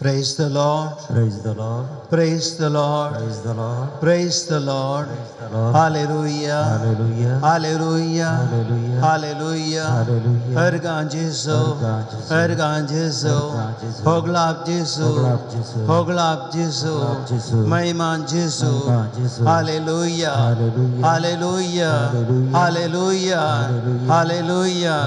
Praise the Lord. Praise the Lord. Praise the Lord. Praise the Lord. Praise the Lord. Praise the Lord. Hallelujah. Hallelujah. Hallelujah. Hallelujah. Hallelujah. Hallelujah. हरगां जेजू, हरगां जेजू, हरगां जेजू, हरगां जेजू, होगलाप जेजू, होगलाप जेजू, होगलाप जेजू, होगलाप जेजू, महिमा जेजू, महिमा जेजू, hallelujah. Hallelujah. Hallelujah. Hallelujah. Hallelujah. Hallelujah. Hallelujah.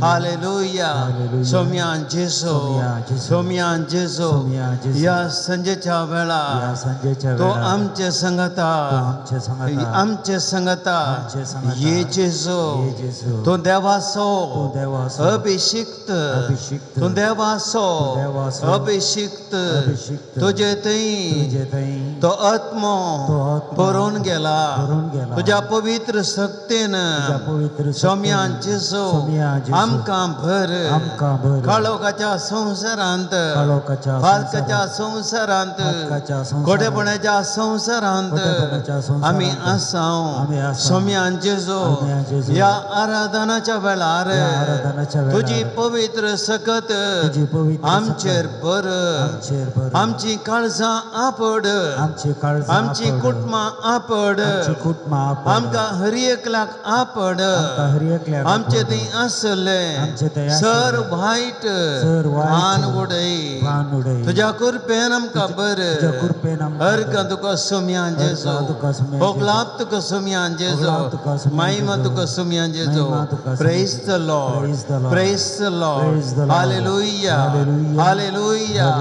Hallelujah. Hallelujah. Hallelujah. सोम्यान जेजू, सोम्या जेजू, सोम्यान जेजू, सोम्या जेजू, ह्या संजेच्या वेळा ह्या संजेच्या तो वेळार आमचे संगता, तो आमचे संगता, आमचे संगता, आमचे संगता, ये जेजू, ये जेजू, तो देवाचो तूं देवाचो अभिषिक्त, अभिषिक्त, तूं देवाचो तूं देवाचो अभिषिक्त, अभिषिक्त, तुजे थंय तुजे थंय तो आत्मो तो आत्मो भरून गेला, भरून गेला, तुज्या पवित्र शक्तीन तुज्या पवित्र शक्तीन सोम्यान जेजू सोम्या जेजू, आमकां भर, आमकां भर, काळोखाच्या संवसारांत, काळोखाच्या फारकाच्या संवसारांत, फारकाच्या संवसारांत, खोटेपणाच्या संवसारांत खोटेपणाच्या संवसारांत आमी आसाव. आमी आसाव. सोम्यान जेजू सोम्यान जेजू, ह्या आराधनाच्या वेळार ह्या आराधनाच्या वेळार तुजी पवित्र सकत तुजी पवित्र आमचेर भर, आमचेर भर, आमची काळजां आपड, आमची काळजां आमची आपड, कुटुंबां आपड, आमची कुटुंबां आपड, आमकां हर एकल्याक आपड, आमकां हर एकल्याक आमचे आपड, थंय आसले आमचे थंय आसले सर वायट सर वायट भान उडय, भान उडय, तुज्या कृपेन आमकां बर, तुज्या कृपेन आमकां हरकां तुका सोम्यान जेजू, हरकां तुका सोम्यान जेजू, होगलाप तुका सोम्यान जेजू, होगलाप तुका सोम्यान महिमा जेजू, तुका सोम्यान जेजू. महिमा तुका सोम्यान praise the Lord, Praise the Lord. Praise the Lord. Praise the Lord. Hallelujah. Hallelujah. Hallelujah.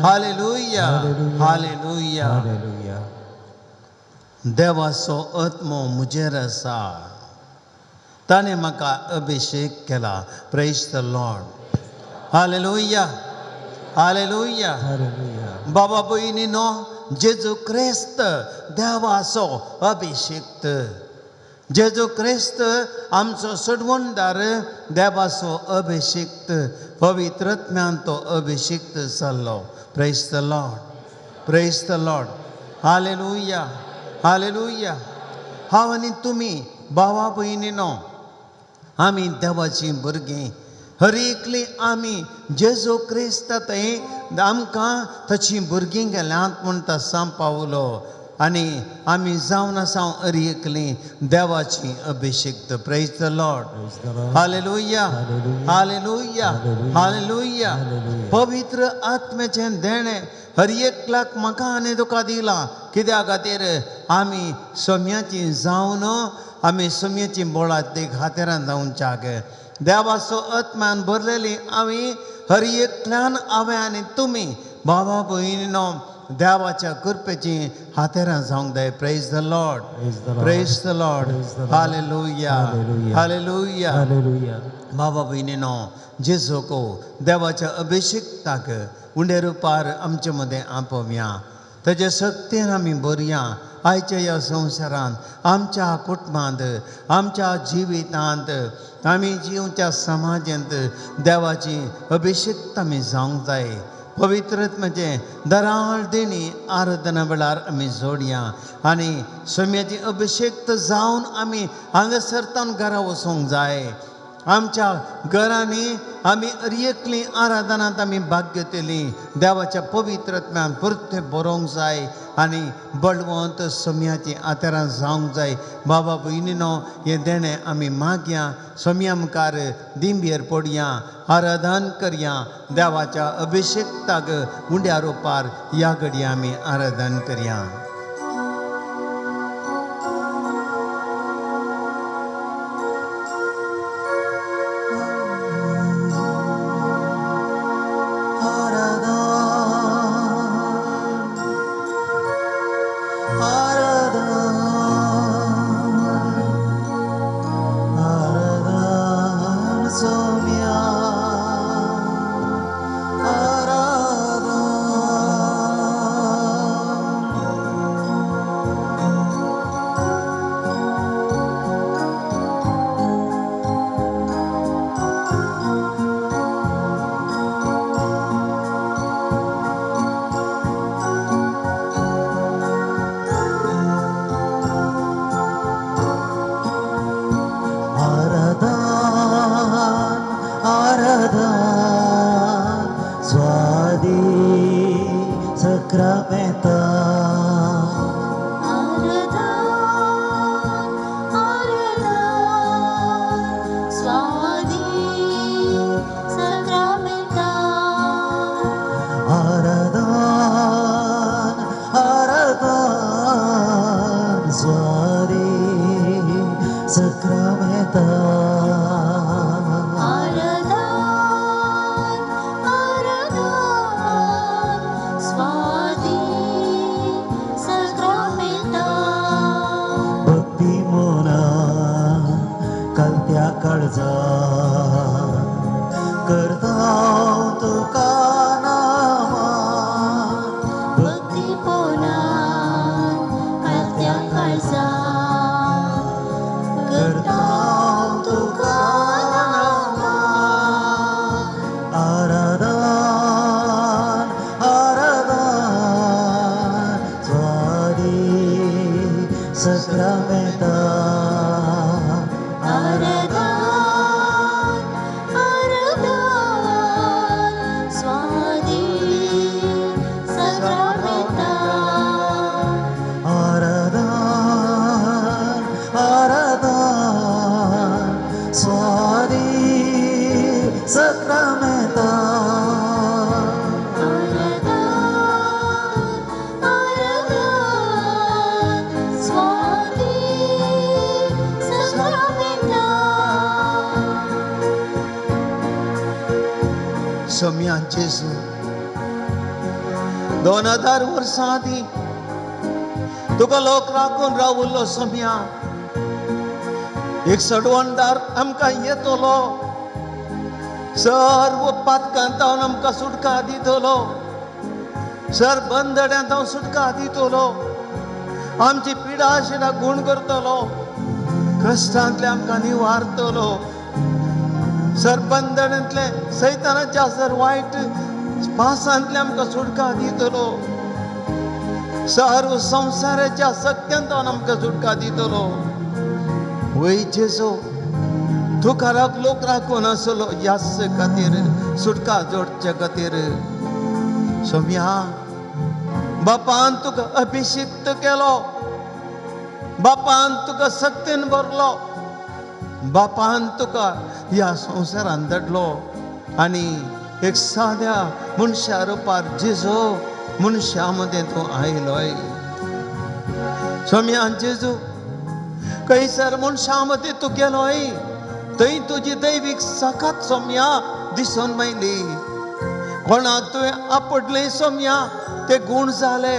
Hallelujah. Hallelujah. Hallelujah. Hallelujah. Hallelujah. देवाचो आत्मो म्हजेर आसा, ताणें म्हाका अभिषेक केला. Praise the Lord. Hallelujah. Hallelujah. Hallelujah. बाबा भयणीनो, जेजू क्रिस्त देवाचो अभिषेक्त, जेजू क्रिस्त आमचो सोडवणदार, देवाचो अभिषेक्त, पवित्रत्म्यान तो अभिषेक्त जाल्लो. Praise the Lord. Praise the Lord. Hallelujah. Hallelujah. हांव आनी तुमी भावा भयणीनो, आमी देवाचीं भुरगीं. हर एकली आमी जेजू क्रिस्त थंय आमकां ताचीं भुरगीं गेल्यांत म्हूण तो सांग पावलो आनी आमी जावन आसा हर एकली देवाची अभिषेक्त. Praise the Lord. Praise the Lord. Hallelujah. Hallelujah. Hallelujah. Hallelujah. Hallelujah. Hallelujah. पवित्र आत्म्याचें देणें हर एकल्याक म्हाका आनी तुका दिलां. कित्या खातीर आमी सोम्याची जावन आमी सोम्याची बोळात ते खातीरान जावच्याक देवाचो आत्म्यान भरलेली आमी हर एकल्यान हांवें आनी तुमी बाबा भयणीनो देवाच्या कृपेची हातेरां जावंक जाय. Praise the Lord. Praise the Lord. Praise the Lord. Praise the Lord. Hallelujah. Hallelujah. Hallelujah. Hallelujah. बाबा भयणीनो, जेजूको देवाच्या अभिषेक्ताक उंडे रुपार आमचे मदें आपोवया, ताजे शक्तीन आमी भरया. आयच्या ह्या संवसारांत, आमच्या कुटुंबांत, आमच्या जिवितांत, आमी जिवच्या समाजांत देवाची अभिषेक्त आमी जावंक जाय. पवित्रत्माचें दराळ देणी आराधना वेळार आमी जोडया आनी सोम्याची अभिषेक्त जावन आमी हांगासर तावन घरा वचूंक जाय. आमच्या घरांनी आमी हर एकली आराधनांत आमी भाग घेतली, देवाच्या पवित्रत्म्यान परतें बरोवंक जाय आनी बळवंत सोम्याची आतेरां जावंक जाय. बाबा भयणीनो, हें देणें आमी मागया, सोम्या मुखार दिंबेर पडया, आराधन करया. देवाच्या अभिषेक्ताक उंड्या रुपार ह्या घडये आमी आराधन करया. आराधन, आराधन, आराधन, सोम्या, आराधन. सक्रामेंता. आराधन आराधन स्वादी सक्रामेंता. भक्ती मोना कलत्या काळजा करता तुका नामा. भक्ती पोना कलत्या काळजा करता तुका नामा. आराधन आराधन स्वादी सक्रामेंता. आराधन आराधन स्वादी सक्रामेंता. आराधन आराधन स्वादी सक्रामेंता. आराधन आराधन स्वादी सक्रामेंता. सोम्या जेजू, 2000 वर्सां आदीं तुका लोक राखून रावल्लो सोम्या, एक सडवणदार आमकां येतलो, सर्व पातकांतावन आमकां सुटका दितलो, सर बंदड्यांत हांव सुटका दितलो, आमची पिडा शिडा गूण करतलो, कश्टांतले आमकां निवारतलो, सर बंदड्यांतले सैतानाच्या सर वायट पासांतले आमकां सुटका दितलो, सर्व संवसाराच्या सत्यांत आमकां सुटका दितलो. वय जेजू, तुका लोक राखून आसलो ह्याच खातीर, सुटका जोडचे खातीर. सोम्या, बापान तुका अभिषिक्त केलो, बापान तुका सक्तीन भरलो, बापान तुका ह्या संवसारान धाडलो आनी एक साद्या मनशा रुपार जेजू मनशा मदें तूं आयलोय. सोम्या जेजू, खंयसर मनशा मदें तूं गेलोय थंय तुजी दैवीक सकात सोम्या दिसून मेळ्ळी. कोणाक तुवें आपडलें सोम्या ते गूण जाले,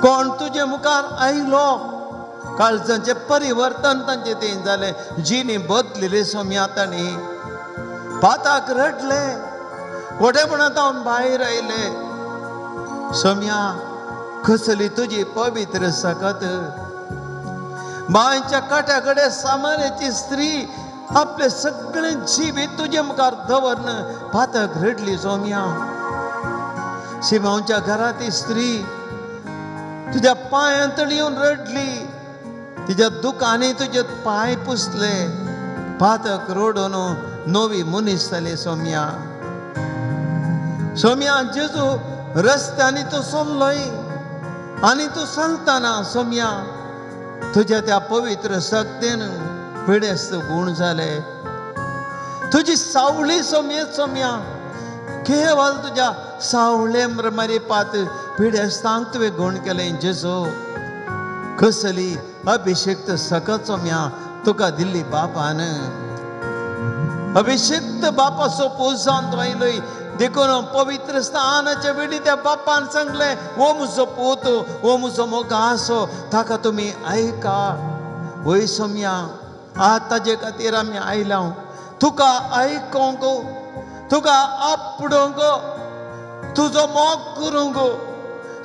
कोण तुजे मुखार आयलो काळजाचें परिवर्तन तांचें तें जालें, जिणी बदलिली सोम्या तांणी, पाताक रडले, कोटेपणांत हांव भायर आयले. सोम्या, कसली तुजी पवित्र सकत. बांयच्या काट्या कडेन सामान्याची स्त्री आपले सगळें जिवीत तुजे मुखार दवरन पातक रडली सोम्या. शिमांवच्या घरांत ती स्त्री तुज्या पांयांत येवन रडली, तिच्या दुकांनी तुजे पांय पुसले, पातक रडून नवी मनीस जाली सोम्या. सोम्या जेजू, रस्त्यांनी तूं चल्लोय आनी तूं चलतना सोम्या तुज्या त्या पवित्र शक्तीन पिडेस्त गूण जाले. तुजी सावळी सोम्ये सोम्या, केवल तुज्या सावळे मरिपात पिडेस्तांक तुवें गूण केलें जेजू. कसली अभिषेक्त सकत सोम्या तुका दिल्ली बापान, अभिषेक्त बापाचो पूत जावन तूं आयलोय. देखून पवित्र स्थानाचे वेळी त्या बापान सांगलें, हो म्हजो पूत, हो म्हजो मोगासो, ताका तुमी आयका. वय सोम्या, आतां ताजे खातीर आमी आयल्या, तुका आयकोंक, तुका आपडोंक, तुजो मोग करूंक.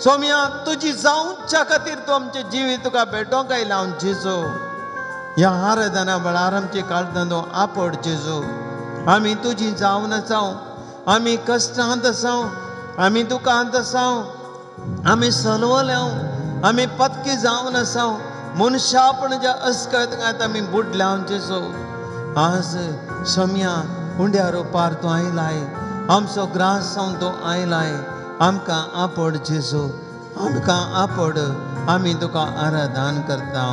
सोम्या, तुजी जावच्या खातीर तूं आमचें जिवीत तुका भेटोवंक आयला हांव जेजू. ह्या आराधना वेळार आमचे काळजान तूं आपड जेजू. आमी तुजी जावन आसाव, आमी कश्टांत आसाव, आमी दुकांत आसाव, आमी सलवल्याव, आमी पत्की जावन आसाव, मनशापण ज्या अस्कत आमी बुडल्या जेजू. आज सोम्या उंड्या रुपार तूं आयलाय, आमचो ग्रास जावन तूं आयलाय, आमकां आपड जेजू, आमकां आपड, आमी तुका आराधन करता.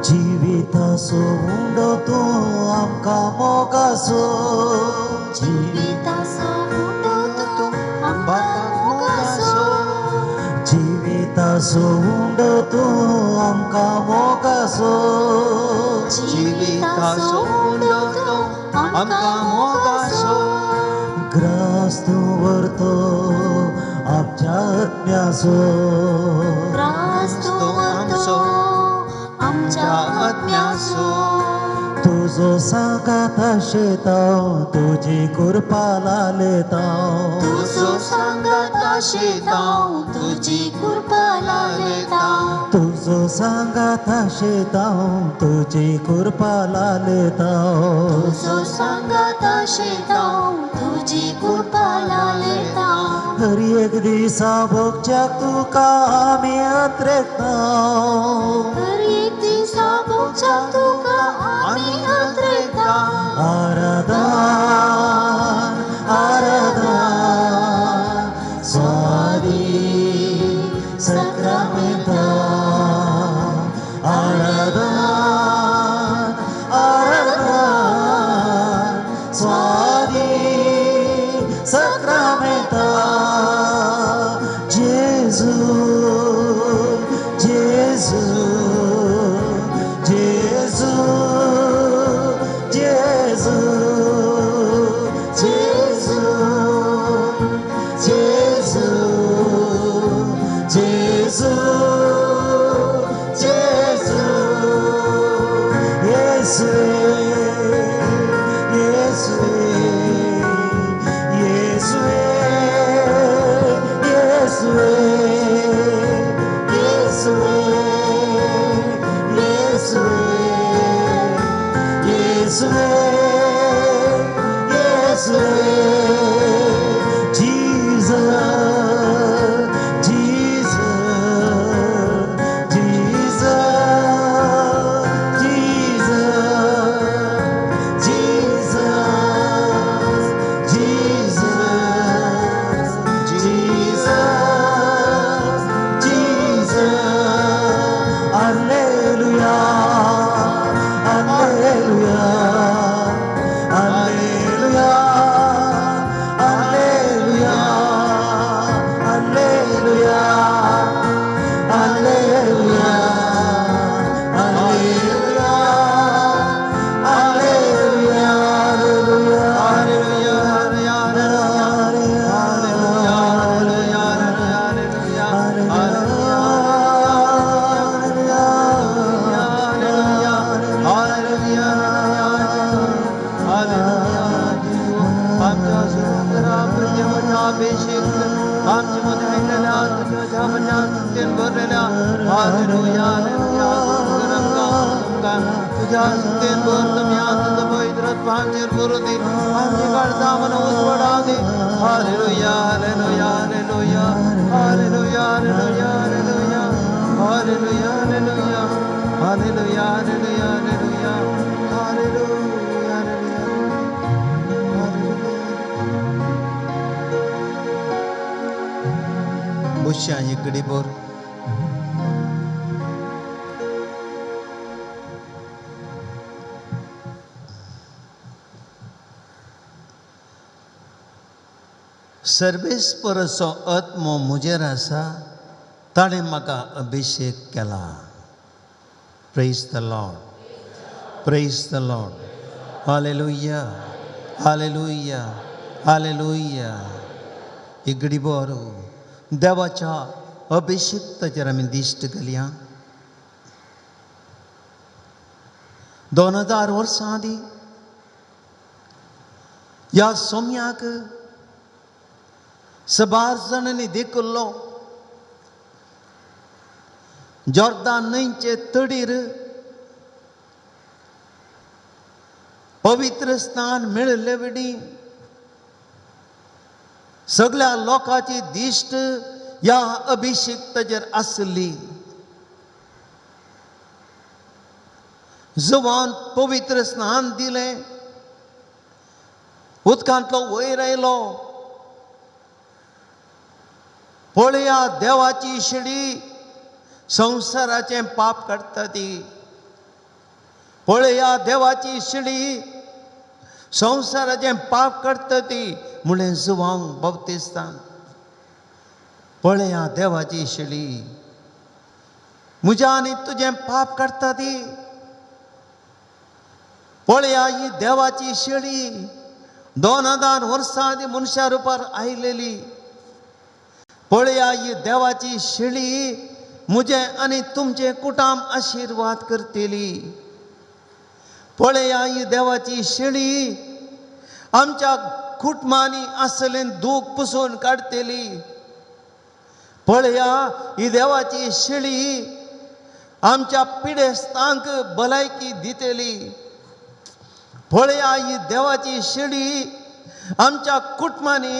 जिविताचो उंडो तूं आमकां मोगाचो, जिविताचो उंडो तूं आमकां मोगाचो, जिविताचो जिविताचो उंडो तूं आमकां मोगाचो जिविताचो उंडो तूं आमकां मोगाचो ग्रास तूं व्हरतो आमच्या आत्म्याचो ग्रास तूं आमचो आमच्या आत्म्याचो तुजो सांगात शेताव तुजी कृपा लालताव तुजो सांगात शेताव तुजी कृपा लालता तुजो सांगात शेताव तुजी कृपा लालताव तुजो सांगात शेताव तुजी कृपा लालता हर एक दिसा भोगच्याक तुका आमी अत्रेकताव हर एक दिसा भोगच्या तुका आमी अत्रेता आराधन आराधन स्वादी सक्रामेंता आराधन आराधन स्वादी सक्रामेंता जेजू जेजू जेजू जेजू जेजू जेजू जेजू जेजू येसुवे येसुवे येसुवे येसुवे येसुवे येसुवे येसुवे येसुवे Jesus, Jesus, Jesus, Jesus, Jesus, Jesus, Jesus, Jesus. Alleluia, Alleluia, Alleluia, Alleluia, Alleluia, Alleluia, Alleluia, Alleluia, Alleluia, तुझ्या सत्तेन भर तुमी तुझं पवित्र आमचेर भरून दी आमची काळजां मन उजवाडावं दी. Hallelujah, hallelujah, hallelujah, hallelujah, hallelujah, hallelujah, hallelujah, hallelujah, hallelujah, hallelujah, hallelujah, hallelujah, hallelujah. बसया इकडे बोर. सर्वेस्पराचो आत्मो म्हजेर आसा, ताणें म्हाका अभिशेक केला. Praise the Lord, praise the Lord. Hallelujah, hallelujah, hallelujah. इगडी बोर देवाच्या अभिषेक्ताचेर आमी दिश्ट घालया. 2000 वर्सां आदीं ह्या सोम्याक सबार जाणांनी देखिल्लो. जॉर्दान न्हंयचे तडीर पवित्र स्थान मेळिल्ले वेळी सगळ्या लोकांची दिश्ट ह्या अभिषेक्ताचेर आसली. जुवान पवित्र स्नान दिलें, उदकांतलो वयर आयलो. पळया देवाची शिडी संवसाराचें पाप काडटा ती. पळया देवाची शिडी संवसाराचें पाप काडटा ती म्हणलें जुवांव बाप्तिस्तान. पळया देवाची शिडी. म्हज्या आनी तुजें पाप काडटा ती. पळया ही देवाची शेळी 2000 वर्सां आदी मनशा रुपार आयलेली. पळया ही देवाची शेळी म्हजें आनी तुमचें कुटाम आशिर्वाद करतली. पळया ही देवाची शेळी आमच्या कुटुंबांनी आसलें दूख पुसून काडटली. पळया ही देवाची शेळी आमच्या पिडेस्तांक भलायकी दितली. पळया ही देवाची शेळी आमच्या कुटुंबांनी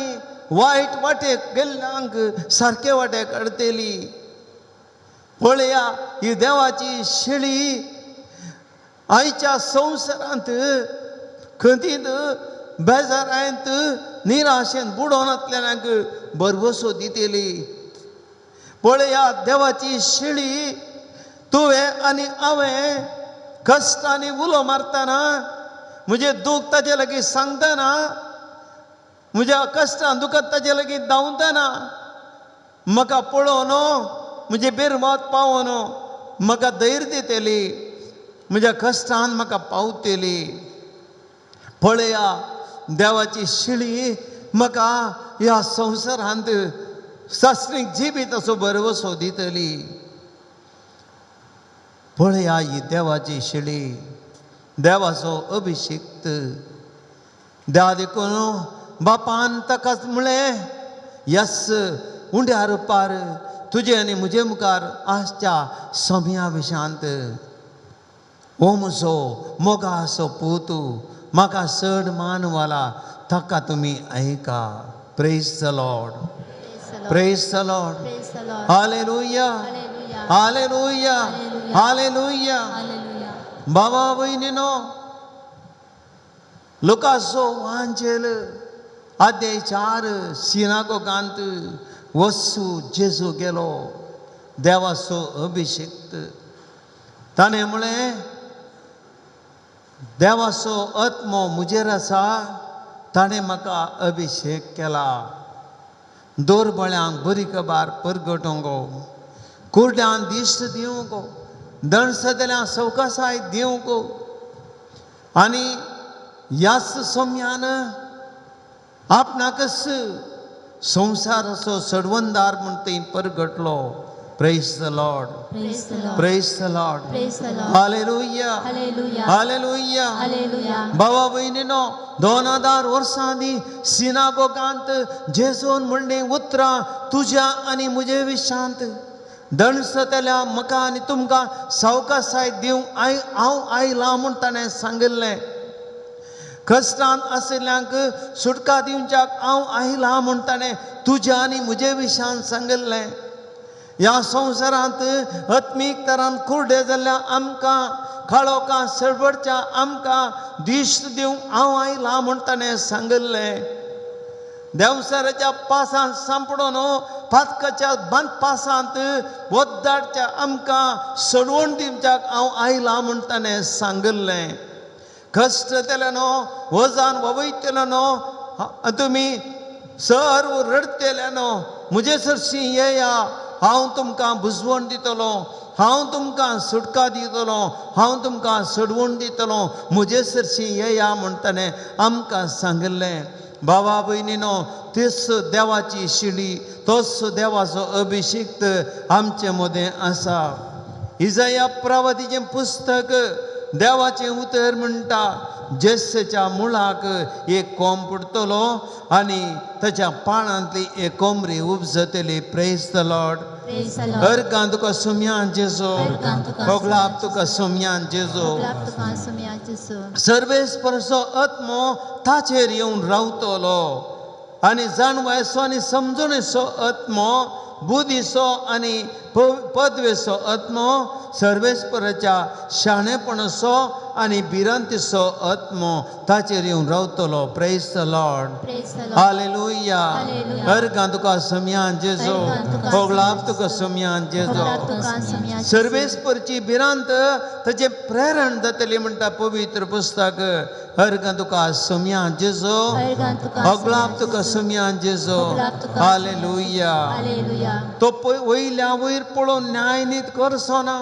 वायट वाटेक गेल्ल्यांक सारके वाटे काडटली. पळया ही देवाची शेळी आयच्या संवसारांत खंतींत बेजारांत निराशेन बुडोनांतल्याक भरवसो दितली. पळया देवाची शेळी तुवें आनी हांवें कश्टांनी उलो मारतना, म्हजें दूख ताजे लागीं सांगतना, म्हज्या कश्टान दुखत ताजे लागीं धांवतना म्हाका पळोवन म्हजें बिरमत पावोन म्हाका धैर्य दितली, म्हज्या कश्टान म्हाका पावतली. पळया देवाची शेळी म्हाका ह्या संवसारांत सासणीक जिवीत असो भरवसो दितली. पळया ही देवाची शेळी, देवाचो अभिषिक्त. देवा देखून बापान ताकाच म्हळें, यस उंड्या रुपार तुजे आनी म्हजे मुखार आसच्या समया विशांत हो म्हजो मोगाचो पूत, म्हाका चड मान वाला, ताका तुमी आयका. Praise the Lord, praise the Lord. Hallelujah, hallelujah, hallelujah. बाबा भयणीनो, लुकासो वांजेल अध्याय 4 सिनागोगांत वसू जेजू गेलो देवाचो अभिषेक्त. ताणें म्हळें, देवाचो आत्मो म्हजेर आसा, ताणें म्हाका अभिषेक केला दुर्बळ्यांक बरी खबर परगटोवंक, कुर्ड्यांक दिश्ट दिवंक, दणसतल्यांक सवकासाय दिवंक. आनी ह्याच सोम्यान आपणाकच संवसाराचो सडवंदार म्हूण थंय परगटलो. Praise the Lord, Praise the Lord. Praise the Lord. Praise the Lord. Hallelujah, Hallelujah. Hallelujah. Hallelujah. बाबा भयणीनो, 2000 वर्सां आदीं सिनागोगांत जेजून म्हणलीं उतरां तुज्या आनी म्हजे विशांत दणसतल्या म्हाका आनी तुमकां सावकासाय दिवंक हांव आयलां म्हूण ताणें सांगिल्लें. कश्टान आशिल्ल्यांक सुटका दिवच्याक हांव आयलां म्हूण ताणें तुज्या आनी म्हजे विशांत सांगिल्लें. ह्या संवसारांत आत्मीक तरान कुर्डे जाल्ल्या आमकां, काळोखां सडबडच्या आमकां दिश्ट दिवंक हांव आयलां म्हूण ताणें सांगिल्लें. देंवचाराच्या पासांत सांपडून पातकाच्या बांद पासांत वद्दाडच्या आमकां सडवण दिवच्याक हांव आयलां म्हूण ताणें सांगिल्लें. कश्ट जाल्यानो, वजान ववयतल्यानो, तुमी सर्व रडटल्यानो, म्हजे सरशी येया, हांव तुमकां बुजवण दितलो, हांव तुमकां सुटका दितलो, हांव तुमकां सडवण दितलो, म्हजे सरशी येया म्हूण ताणें आमकां सांगिल्लें. बाबा भयणीनो, तीच देवाची शिडी, तोच देवाचो अभिषिक्त आमचे मदें आसा. इजाया प्रवादीचें पुस्तक देवाचें उतर म्हणटा, जेस्सेच्या मुळाक एक कोंब पडटलो आनी ताच्या पाळांतली एक कोमरी उपजतली. Praise the Lord. Praise the Lord. अर्गां तुका सुमयान जेजो, अर्गां तुका होगलाप तुका सुमयान जेजो. होगलाप तुका सुमयान जेजो. सर्वेस्परचो आत्मो ताचेर येवन रावतलो आनी जाणवायचो आनी समजणेचो आत्मो, बुद्धीचो आनी पदवेचो आत्मो, सर्वेस्पराच्या शाणेपणाचो आनी भिरांतीचो आत्मो ताचेर येवन रावतलो. Praise the Lord. Praise the Lord. Hallelujah. Hallelujah. अर्गां तुका सम्यान जेजो. अर्गां तुका होगलाप तुका सम्यान जेजो. होगलाप तुका सम्यान जेजो. सर्वेस्परची भिरांत ताचें प्रेरण जातली म्हणटा पवित्र पुस्तक. अर्गां तुका सम्यान जेजो. अर्गां तुका होगलाप तुका सम्यान जेजो. होगलाप तुका हालेलुया. हालेलुया. तो पळय वयल्या वयर पळोवन न्यायनीत करचो ना,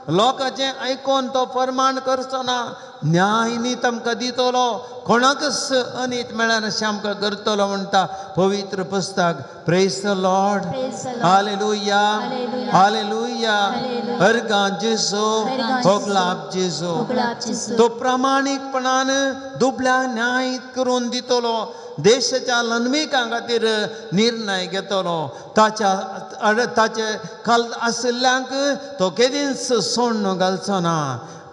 लोकांचें आयकोन तो फरमाण करचो ना. न्यायनीत आमकां दितलो, कोणाकच अनीत मेळना अशें आमकां करतलो म्हणटा पवित्र पुस्तक. Praise the Lord. Praise the Lord. Hallelujah. Hallelujah. Hallelujah. Hallelujah. अर्गां जेजो. अर्गां जेजो. होगलाप जेजो. होगलाप जेजो. तो प्रामाणीकपणान दुबळ्यांक न्याय करून दितलो, देशाच्या लनविकां खातीर निर्णय घेतलो. ताच्या ताचे खाल आशिल्ल्यांक तो केदींच सोडून घालचो ना.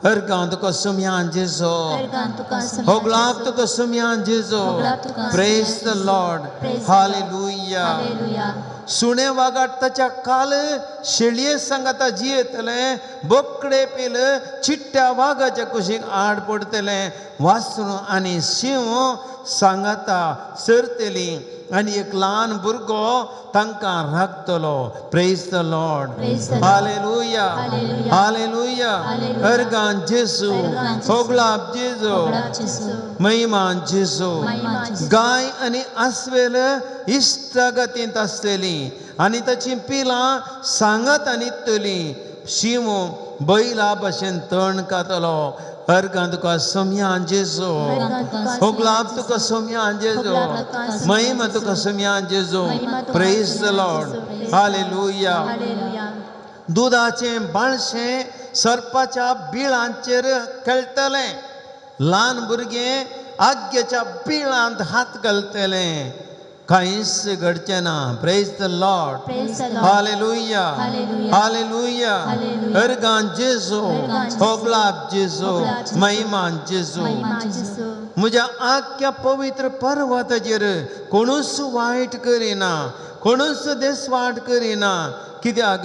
अर्गां तुका सुमयान जेजो. अर्गां तुका सम्यान होगलाप जेजो. तुका सुमयान जेजो. होगलाप तुका प्रेज सुमयान the Jeju. Lord. Praise the Lord. Hallelujah. Hallelujah. सुणे वागाट ताच्या काल शेळये सांगाता जियेतलें, बोकडे पेल चिट्ट्या वागाच्या कुशीक आड पडटलें. वासरू आनी शिंव सांगाता सरतली आनी एक ल्हान भुरगो तांकां राखतलो. Praise the Lord. Praise the Lord. Hallelujah. Hallelujah. Hallelujah. Hallelujah. अर्गां जेजू. अर्गां जेजू. होगलाप जेजू. होगलाप जेजू. महिमा जेजू. महिमा जेजू. गाय आनी आस्वेल इश्टागतींत आसलेली आनी ताचीं पिलां सांगात आनी तली. शिंव बैला भशेन तण खातलो. अर्गां तुका सम्यान जेजू. अर्गां तुका होगलाप तुका सम्यान जेजू. होगलाप तुका सम्यान महिमा जेजू. तुका सम्यान जेजू. महिमा तुका प्रेज the सम्यान लॉर्ड. जेजू. Praise the Lord. Hallelujah. Hallelujah. दुदाचें बाळशें सर्पाच्या बिळांचेर खेळटलें. ल्हान भुरगें आग्याच्या बिळांत हात घालतलें, कांयच घडचें ना. Praise the Lord. Praise the Lord. Hallelujah. Hallelujah. Hallelujah. Hallelujah. अर्गां जेजू. अर्गां जेजू. होगलाप जेजू. होगलाप जेजू. महिमा जेजू. महिमा जेजू. म्हज्या आख्या पवित्र पर्वताचेर कोणूच वायट करिना, कोणूच देसवाट करिना. कित्याक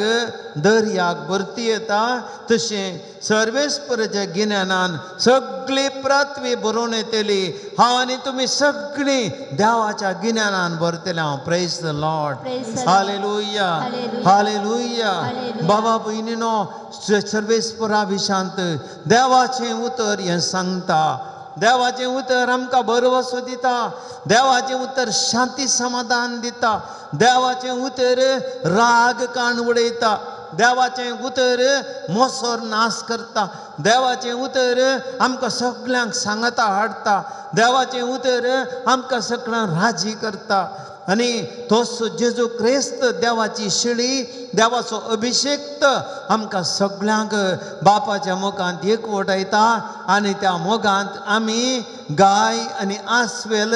दर्याक भरती येता तशें सर्वेस्पराच्या गिन्यानान सगळी पृथ्वी भरून येतली. हांव आनी तुमी सगळीं देवाच्या गिन्यानान भरतले हांव. Praise the Lord. Praise the Lord. Hallelujah. Hallelujah. Hallelujah. Hallelujah. बाबा भयणीनो, सर्वेस्परा विशांत देवाचें उतर हें सांगता. देवाचें उतर आमकां भरवसो दिता. देवाचें उतर शांती समाधान दिता. देवाचें उतर राग काण उडयता. देवाचें उतर मोसोर नाश करता. देवाचें उतर आमकां सगल्यांक सांगाता हाडटा. देवाचें उतर आमकां सगळ्यांक राजी करता. आनी तोच जेजू क्रिस्त देवाची शिळी, देवाचो अभिशेक आमकां सगल्यांक बापाच्या मोगांत एकवटायता. आनी त्या मोगांत आमी गाय आनी आस्वेल,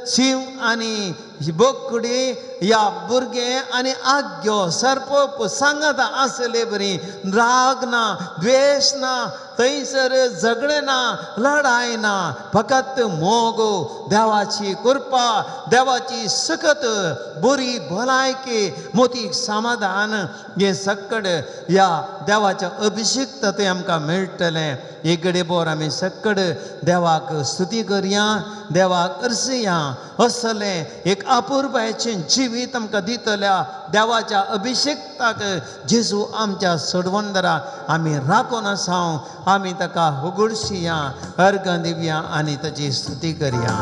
शिंव आनी बोकडी, ह्या भुरगें आनी आग्यो सर्प सांगाता आसले बरी. राग ना, द्वेश ना, थंयसर झगडें ना, लढाय ना, फकत मोग, देवाची कृपा, देवाची सकत, बरी भलायकी, मोतीक समाधान हें सक्कड ह्या देवाच्या अभिषिक्त थंय आमकां मेळटलें. एक घडये बोर आमी सक्कड देवाक स्तुती करया, देवाक अर्सया. असलें एक अपुरबायेचें जिवीत आमकां दितल्या देवाच्या अभिषेक्ताक जेजू आमच्या सोडवंदराक आमी राखून आसा. आमी ताका उगडशिया, अर्गां दिवया आनी ताची स्तुती करया.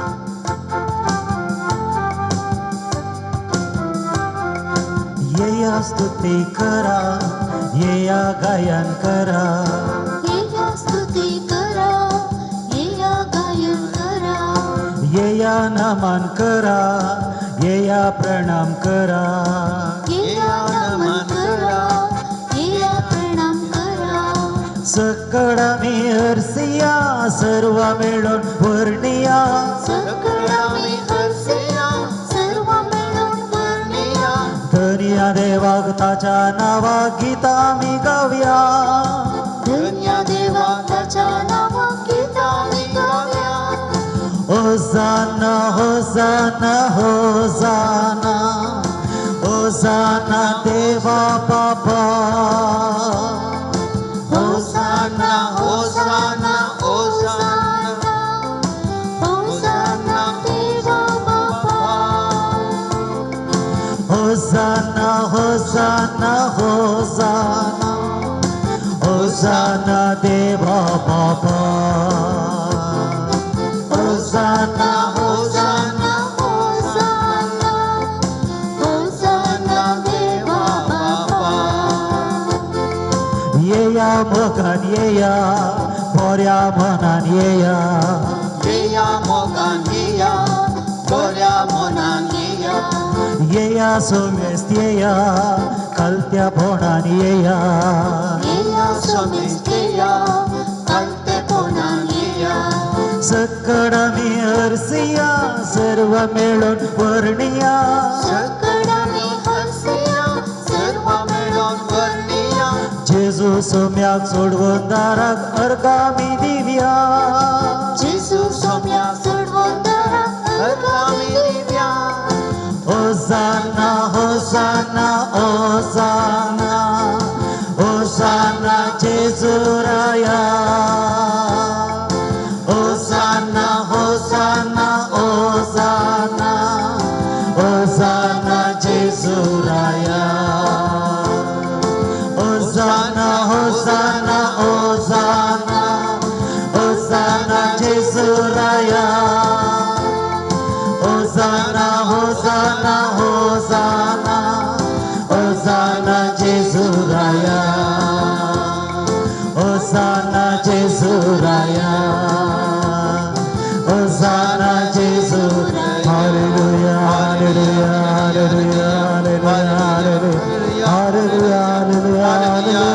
येया स्तुती करा, येया गायन करा. येया स्तुती करा, येया गायन करा. येया नमन करा, येया प्रणाम करा. येया नमन करा, येया प्रणाम करा. सकळ आमी हरसिया, सर्व मेळून वर्णिया. सकळ आमी हरसिया, सर्व मेळून वर्णिया. धन्य देवाक ताच्या नांवाक गितां आमी गावया. धन्य देवाक ताच्या नांवाक गितां आमी गावया. होसाना होसाना होसाना, होसाना देवा बापा. होसाना होसाना होसाना. होसाना देवा बापा, होसाना होसाना होसाना होसाना देवा बापा. येया मोगान येया, बऱ्या मनान येया, येया मोगान येया, बऱ्या मनान येया, येया सोमेस्त येया, कलत्या फोणान येया, येया सोमेस्त येया, कलतेपणान येया. सकड आमी हरसिया, सर्व मेळून वर्णिया, सकड आमी हरसिया, सर्व मेळोन वर्णिया, जेजू सोम्याक सोडवून दाराक अर्गां आमी दिवया, जेजू सोम्याक सोडवून दाराक अर्गां आमी दिवया. होसाना होसाना होसाना होसाना जेजू राया, होसाना होसाना होसाना होसाना जेजू राया, होसाना होसाना होसाना होसाना जेजू राया, होसाना होसाना होसाना होसाना जेजू राया, होसाना जेजू राया, होसाना जेजू. Hallelujah hallelujah hallelujah hallelujah hallelujah hallelujah.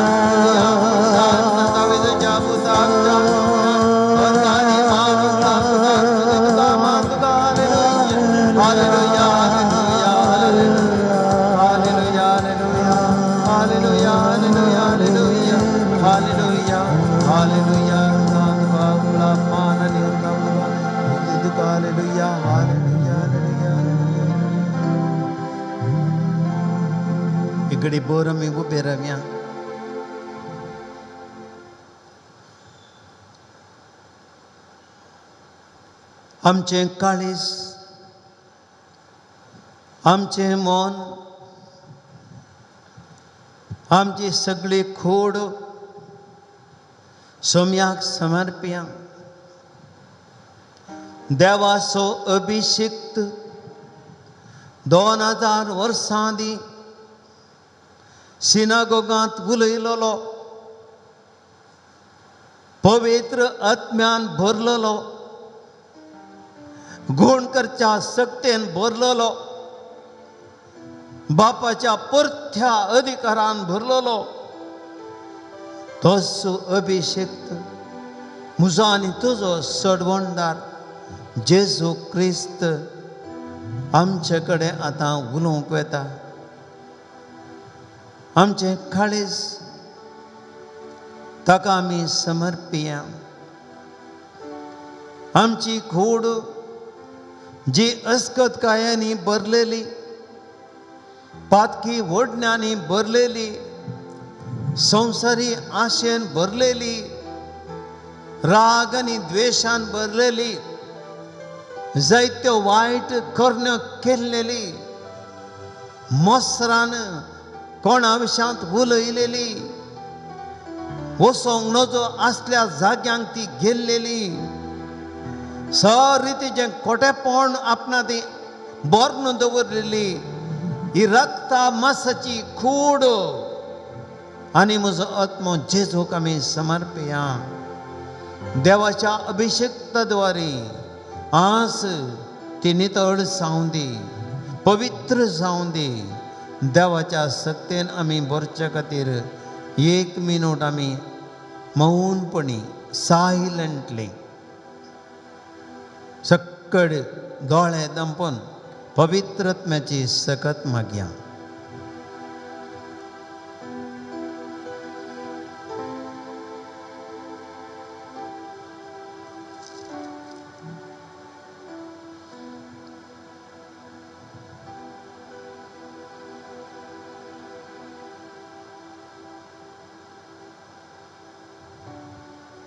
इकडे बोर आमी उबे रावया. आमचें काळीज, आमचें मन, आमची सगळी खोड सोम्याक समर्पया. देवाचो अभिषिक्त 2000 वर्सां आदीं सिनागोगांत उलयलोलो, पवित्र आत्म्यान भरलेलो, गुण करच्या सक्तेन भरलेलो, बापाच्या परथ्या अधिकारान भरलेलो, तोच अभिषेक्त म्हजो आनी तुजो सडवणदार जेजू क्रिस्त आमचे कडेन आतां उलोवंक वेता. आमचें काळीज ताका आमी समर्पिया. आमची कूड जी अस्कतकायांनी भरलेली, पातकी ओडण्यांनी भरलेली, संवसारी आशेन भरलेली, राग आनी द्वेशान भरलेली, जायत्यो वायट करण्यो केल्लेली, मोसरान कोणा विशांत उलयलेली, वसोंक नजो आसल्या जाग्यांक ती गेल्लेली, सर रितीचें खोटेपण आपणा ती बर्ण दवरलेली, ही रक्ता मासाची कूड आनी म्हजो आत्मो जेजूक आमी समर्पया. देवाच्या अभिषेक्ताद्वारे आज ती नितळ जावं दी, पवित्र जावं दी. देवाच्या सक्तेन आमी भरच्या खातीर एक मिनट आमी मौनपणी सायलंटली सक्कड दोळे दंपून पवित्रत्म्याची सकत मागया.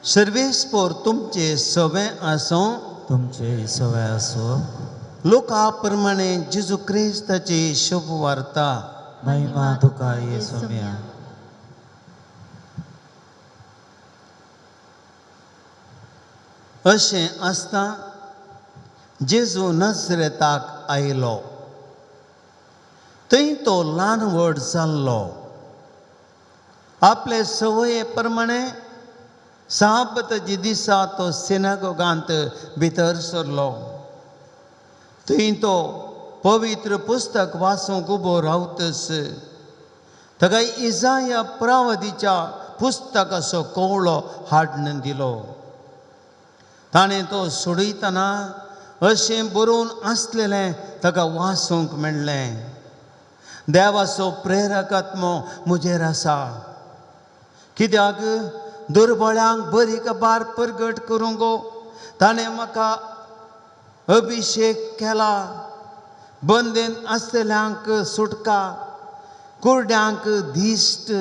सर्वेस्पोर तुमचे सवे आसूं, तुमचे सवय असो. लोका प्रमाणे जेजू क्रिस्ताची शुभ वार्ता. महिमा तुका येसुम्या. अशें आसता जेजू नजरेताक आयलो. थंय तो ल्हान व्हड जाल्लो. आपले संवये प्रमाणे साबताच्या दिसा तो सिनागोगांत भितर सरलो. थंय तो पवित्र पुस्तक वाचूंक उबो रावतच ताका इजाया प्रावदीच्या पुस्तकाचो कवळो हाडून दिलो. ताणें तो सोडयतना अशें बरोवन आसलेलें ताका वाचूंक मेळ्ळें. देवाचो प्रेरक आत्मो म्हजेर आसा, कित्याक दुर्बळ्यांक बरी खबर परगट करूंक ताणें म्हाका अभिशेक केला. बंदेन आसतल्यांक सुटका, कुरड्यांक दिश्ट,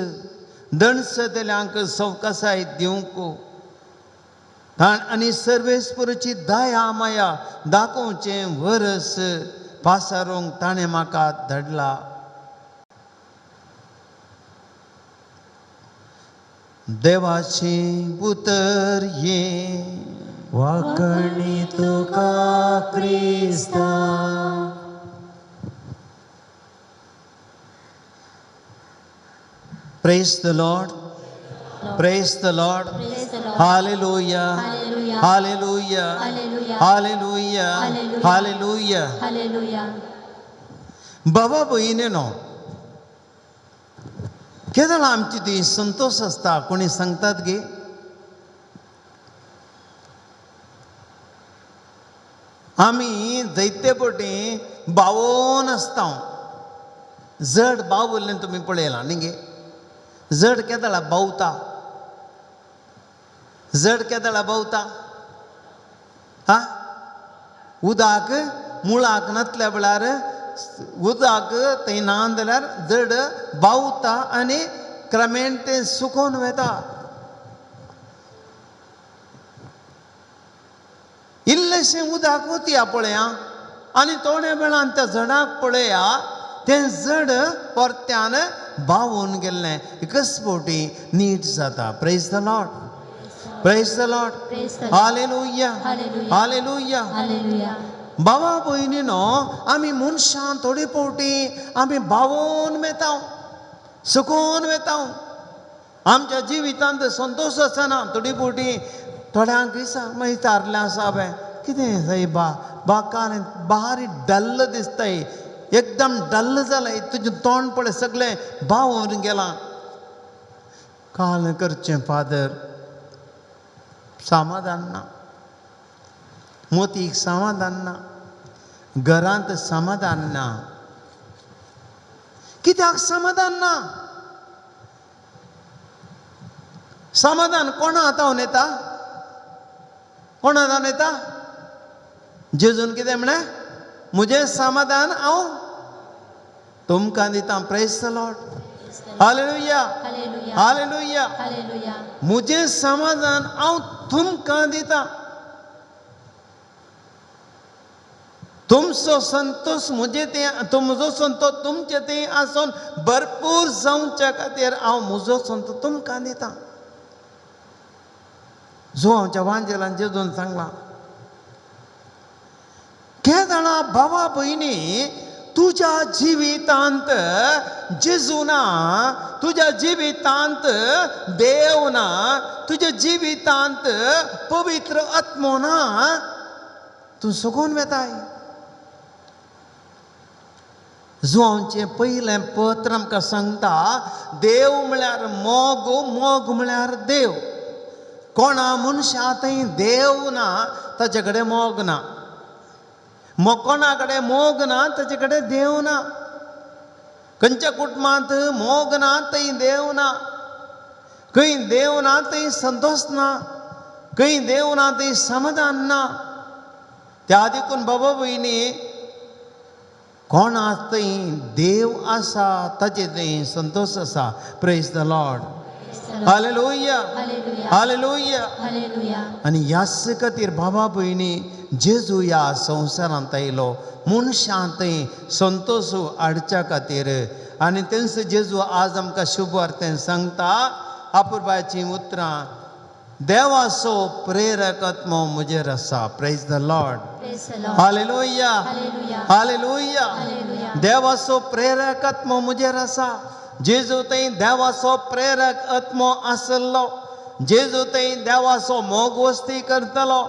दणसतल्यांक सवकासाय दिवंक आनी सर्वेस्परूची दया माया दाखोवचें वरस पासारूंक ताणें म्हाका धाडला. देवाचें उतर हें. वाकणी तुका क्रिस्ता. Praise the Lord. Praise the Lord. Praise the Lord. Hallelujah. Hallelujah. Hallelujah. Hallelujah. Hallelujah. Hallelujah. Hallelujah. Hallelujah. बाबा भयणीनो, केदळ आमची ती संतोश आसता. कोणी सांगतात गे आमी जैते पटी बावोन आसता. जड बावुल्लें तुमी पळयलां न्ही गे? जड केदळा बावता, जड केदळा बावता. हा, उदक मुळाक नातल्या वेळार उदक थंय ना जाल्यार जड बावता आनी क्रमेण तें सुकोवन वता. इल्लेशें उदक वतया पळया आनी थोड्या वेळान त्या झडाक पळया, तें जड परत्यान बावून गेल्लें एकच फावटी नीट जाता. Praise the Lord. Praise the Lord. Praise the Lord. Hallelujah. Hallelujah. Hallelujah. Hallelujah. बाबा भयणीनो, आमी मनशां थोडे फावटी आमी बावून वेता, सुकून वेता. आमच्या जिवितांत संतोश आसना. थोडी फावटी थोड्यांक मागीर विचारलें आसा, हांवें कितें सायबा बा काल बारीक डल्ल दिसताय, एकदम डल्ल जालाय, तुजें तोंड पळय सगळें बावून गेलां. काल करचें फादर, समाधान ना, मोतीक समाधान ना, घरांत समाधान ना. कित्याक समाधान ना? समाधान कोणा हातावन येता? कोणा हातावन येता? जेजून कितें म्हणलें? म्हजें समाधान हांव तुमकां दिता. Praise the Lord. Hallelujah. Hallelujah. Hallelujah. Hallelujah. म्हजें समाधान हांव तुमकां दिता. तुमचो संतोश म्हजे ते, तुमचो संतोश तुमचे ते आसून भरपूर जावच्या खातीर हांव म्हजो संतोश तुमकां दिता. जो आमच्या वांजेलान जेजून सांगलां. केदळा बाबा भयणी, तुज्या जिवितांत जेजू ना, तुज्या जिवितांत देव ना, तुज्या जिवितांत पवित्र आत्मो ना, तूं सुकून वेताय. जुवांचें पयलें पत्र आमकां सांगता, देव म्हळ्यार मोग, मोग म्हळ्यार देव. कोणा मनशा थंय देव ना ताचे कडेन मोग ना, कोणा कडेन मोग ना ताचे कडेन देव ना. खंयच्या कुटुंबांत मोग ना थंय देव ना, खंय देव ना थंय संतोश ना, खंय देव ना थंय समाधान ना. त्या देखून बाबा भयणी, कोणा थंय देव आसा ताचे थंय संतोश आसा. Praise the Lord. Hallelujah. Hallelujah. आनी ह्याच खातीर बाबा भयणी, जेजू ह्या संवसारांत आयलो मनशां थंय संतोश हाडच्या खातीर. आनी तेंच जेजू आज आमकां शुभ वार्तेन सांगता. अपुरबायचीं उतरां देवाचो प्रेरक आत्मो म्हजेर आसा. Praise the Lord. Praise the Lord. Hallelujah. Hallelujah. Hallelujah. Hallelujah. देवाचो प्रेरक आत्मो म्हजेर आसा. जेजू थंय देवाचो प्रेरक आत्मो आसलो. जेजू थंय देवाचो मोग वस्ती करतलो.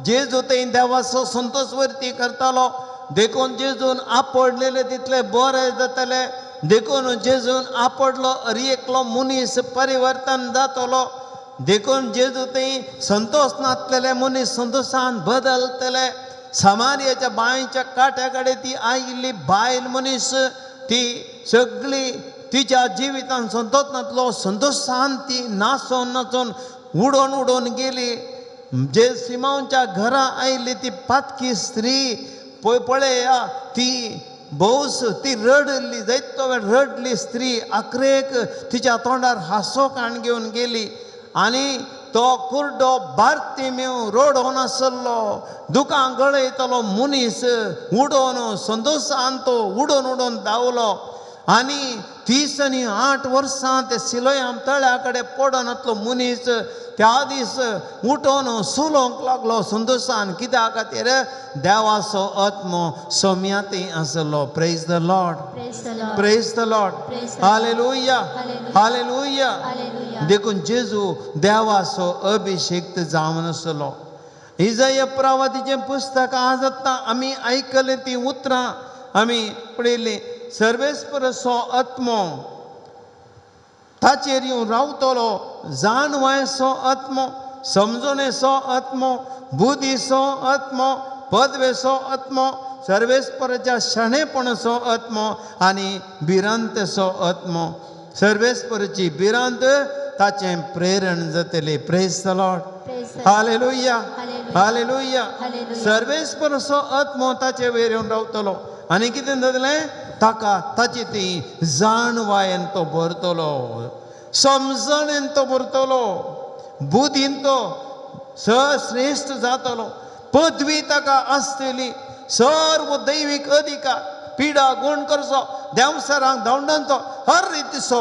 जेजू थंय देवाचो संतोष वर्ती करतलो. देखून जेजून आपडलेले तितले बरे जातले. देखून जेजून आपडलो हर एकलो मनीस परिवर्तन जातलो. देखून जेजू थंय संतोष नासलेले मनीस संतोशान बदलतले. समारियाच्या बांयच्या काट्या कडेन ती आयिल्ली बायल मनीस ती सगळी तिच्या जिवितान संतोष नासलो, संतोशान ती नाचोन नाचोन उडोवन उडोवन गेली. जे सिमांवच्या घरा आयिल्ली ती पातकी स्त्री पळय पळया ती भोवस ती रडली, जायतो वेळ रडली स्त्री. आखरेक तिच्या तोंडार हांसो काण घेवन गेली. आनी तो कुर्डो बार्तिमेव रडोवन आसलो, दुकां गळयतलो मनीस उडोवन संतोशान तो उडोवन उडोवन धांवलो. आनी 38 वर्सां ते सिलोयाम तळ्या कडेन पडोन मनीस त्या दीस उठोवन चलोवंक लागलो संतोशान. कित्या खातीर? देवाचो आत्मो सोम्याती आसलो. Praise the Lord. Praise the Lord. Praise the Lord. Praise the Lord. Hallelujah. Hallelujah. Hallelujah. Hallelujah. देखून जेजू देवाचो अभिषेक्त जावन आसलो. इजय प्रवादीचें पुस्तक आज आतां आमी आयकलें तीं उतरां आमी पळयलीं. सर्वेस्परसो आत्मो ताचेर येवन रावतलो. जाणवायसो आत्मो, समजणेचो आत्मो, बुद्धीचो आत्मो, पदवेचो आत्मो, सर्वेस्पराच्या शाणेपणाचो आत्मो आनी भिरांतेचो आत्मो. सर्वेस्पराची भिरांत ताचें प्रेरण जातलें. Praise the Lord. Praise the Lord. Hallelujah. Hallelujah. Hallelujah. Hallelujah. सर्वेस्पराचो आत्मो ताचे वयर येवन रावतलो आनी कितें जातलें? ताका ताची ती जाणवायेन तो भरतलो, समजणेन तो भरतलो, बुद्धीन तो सश्रेश्ठ जातलो, पदवी ताका आसतली, सर्व दैवीक अधिकार, पिडा गुण करचो, देंवसरांक धांवडांचो, हर रितीचो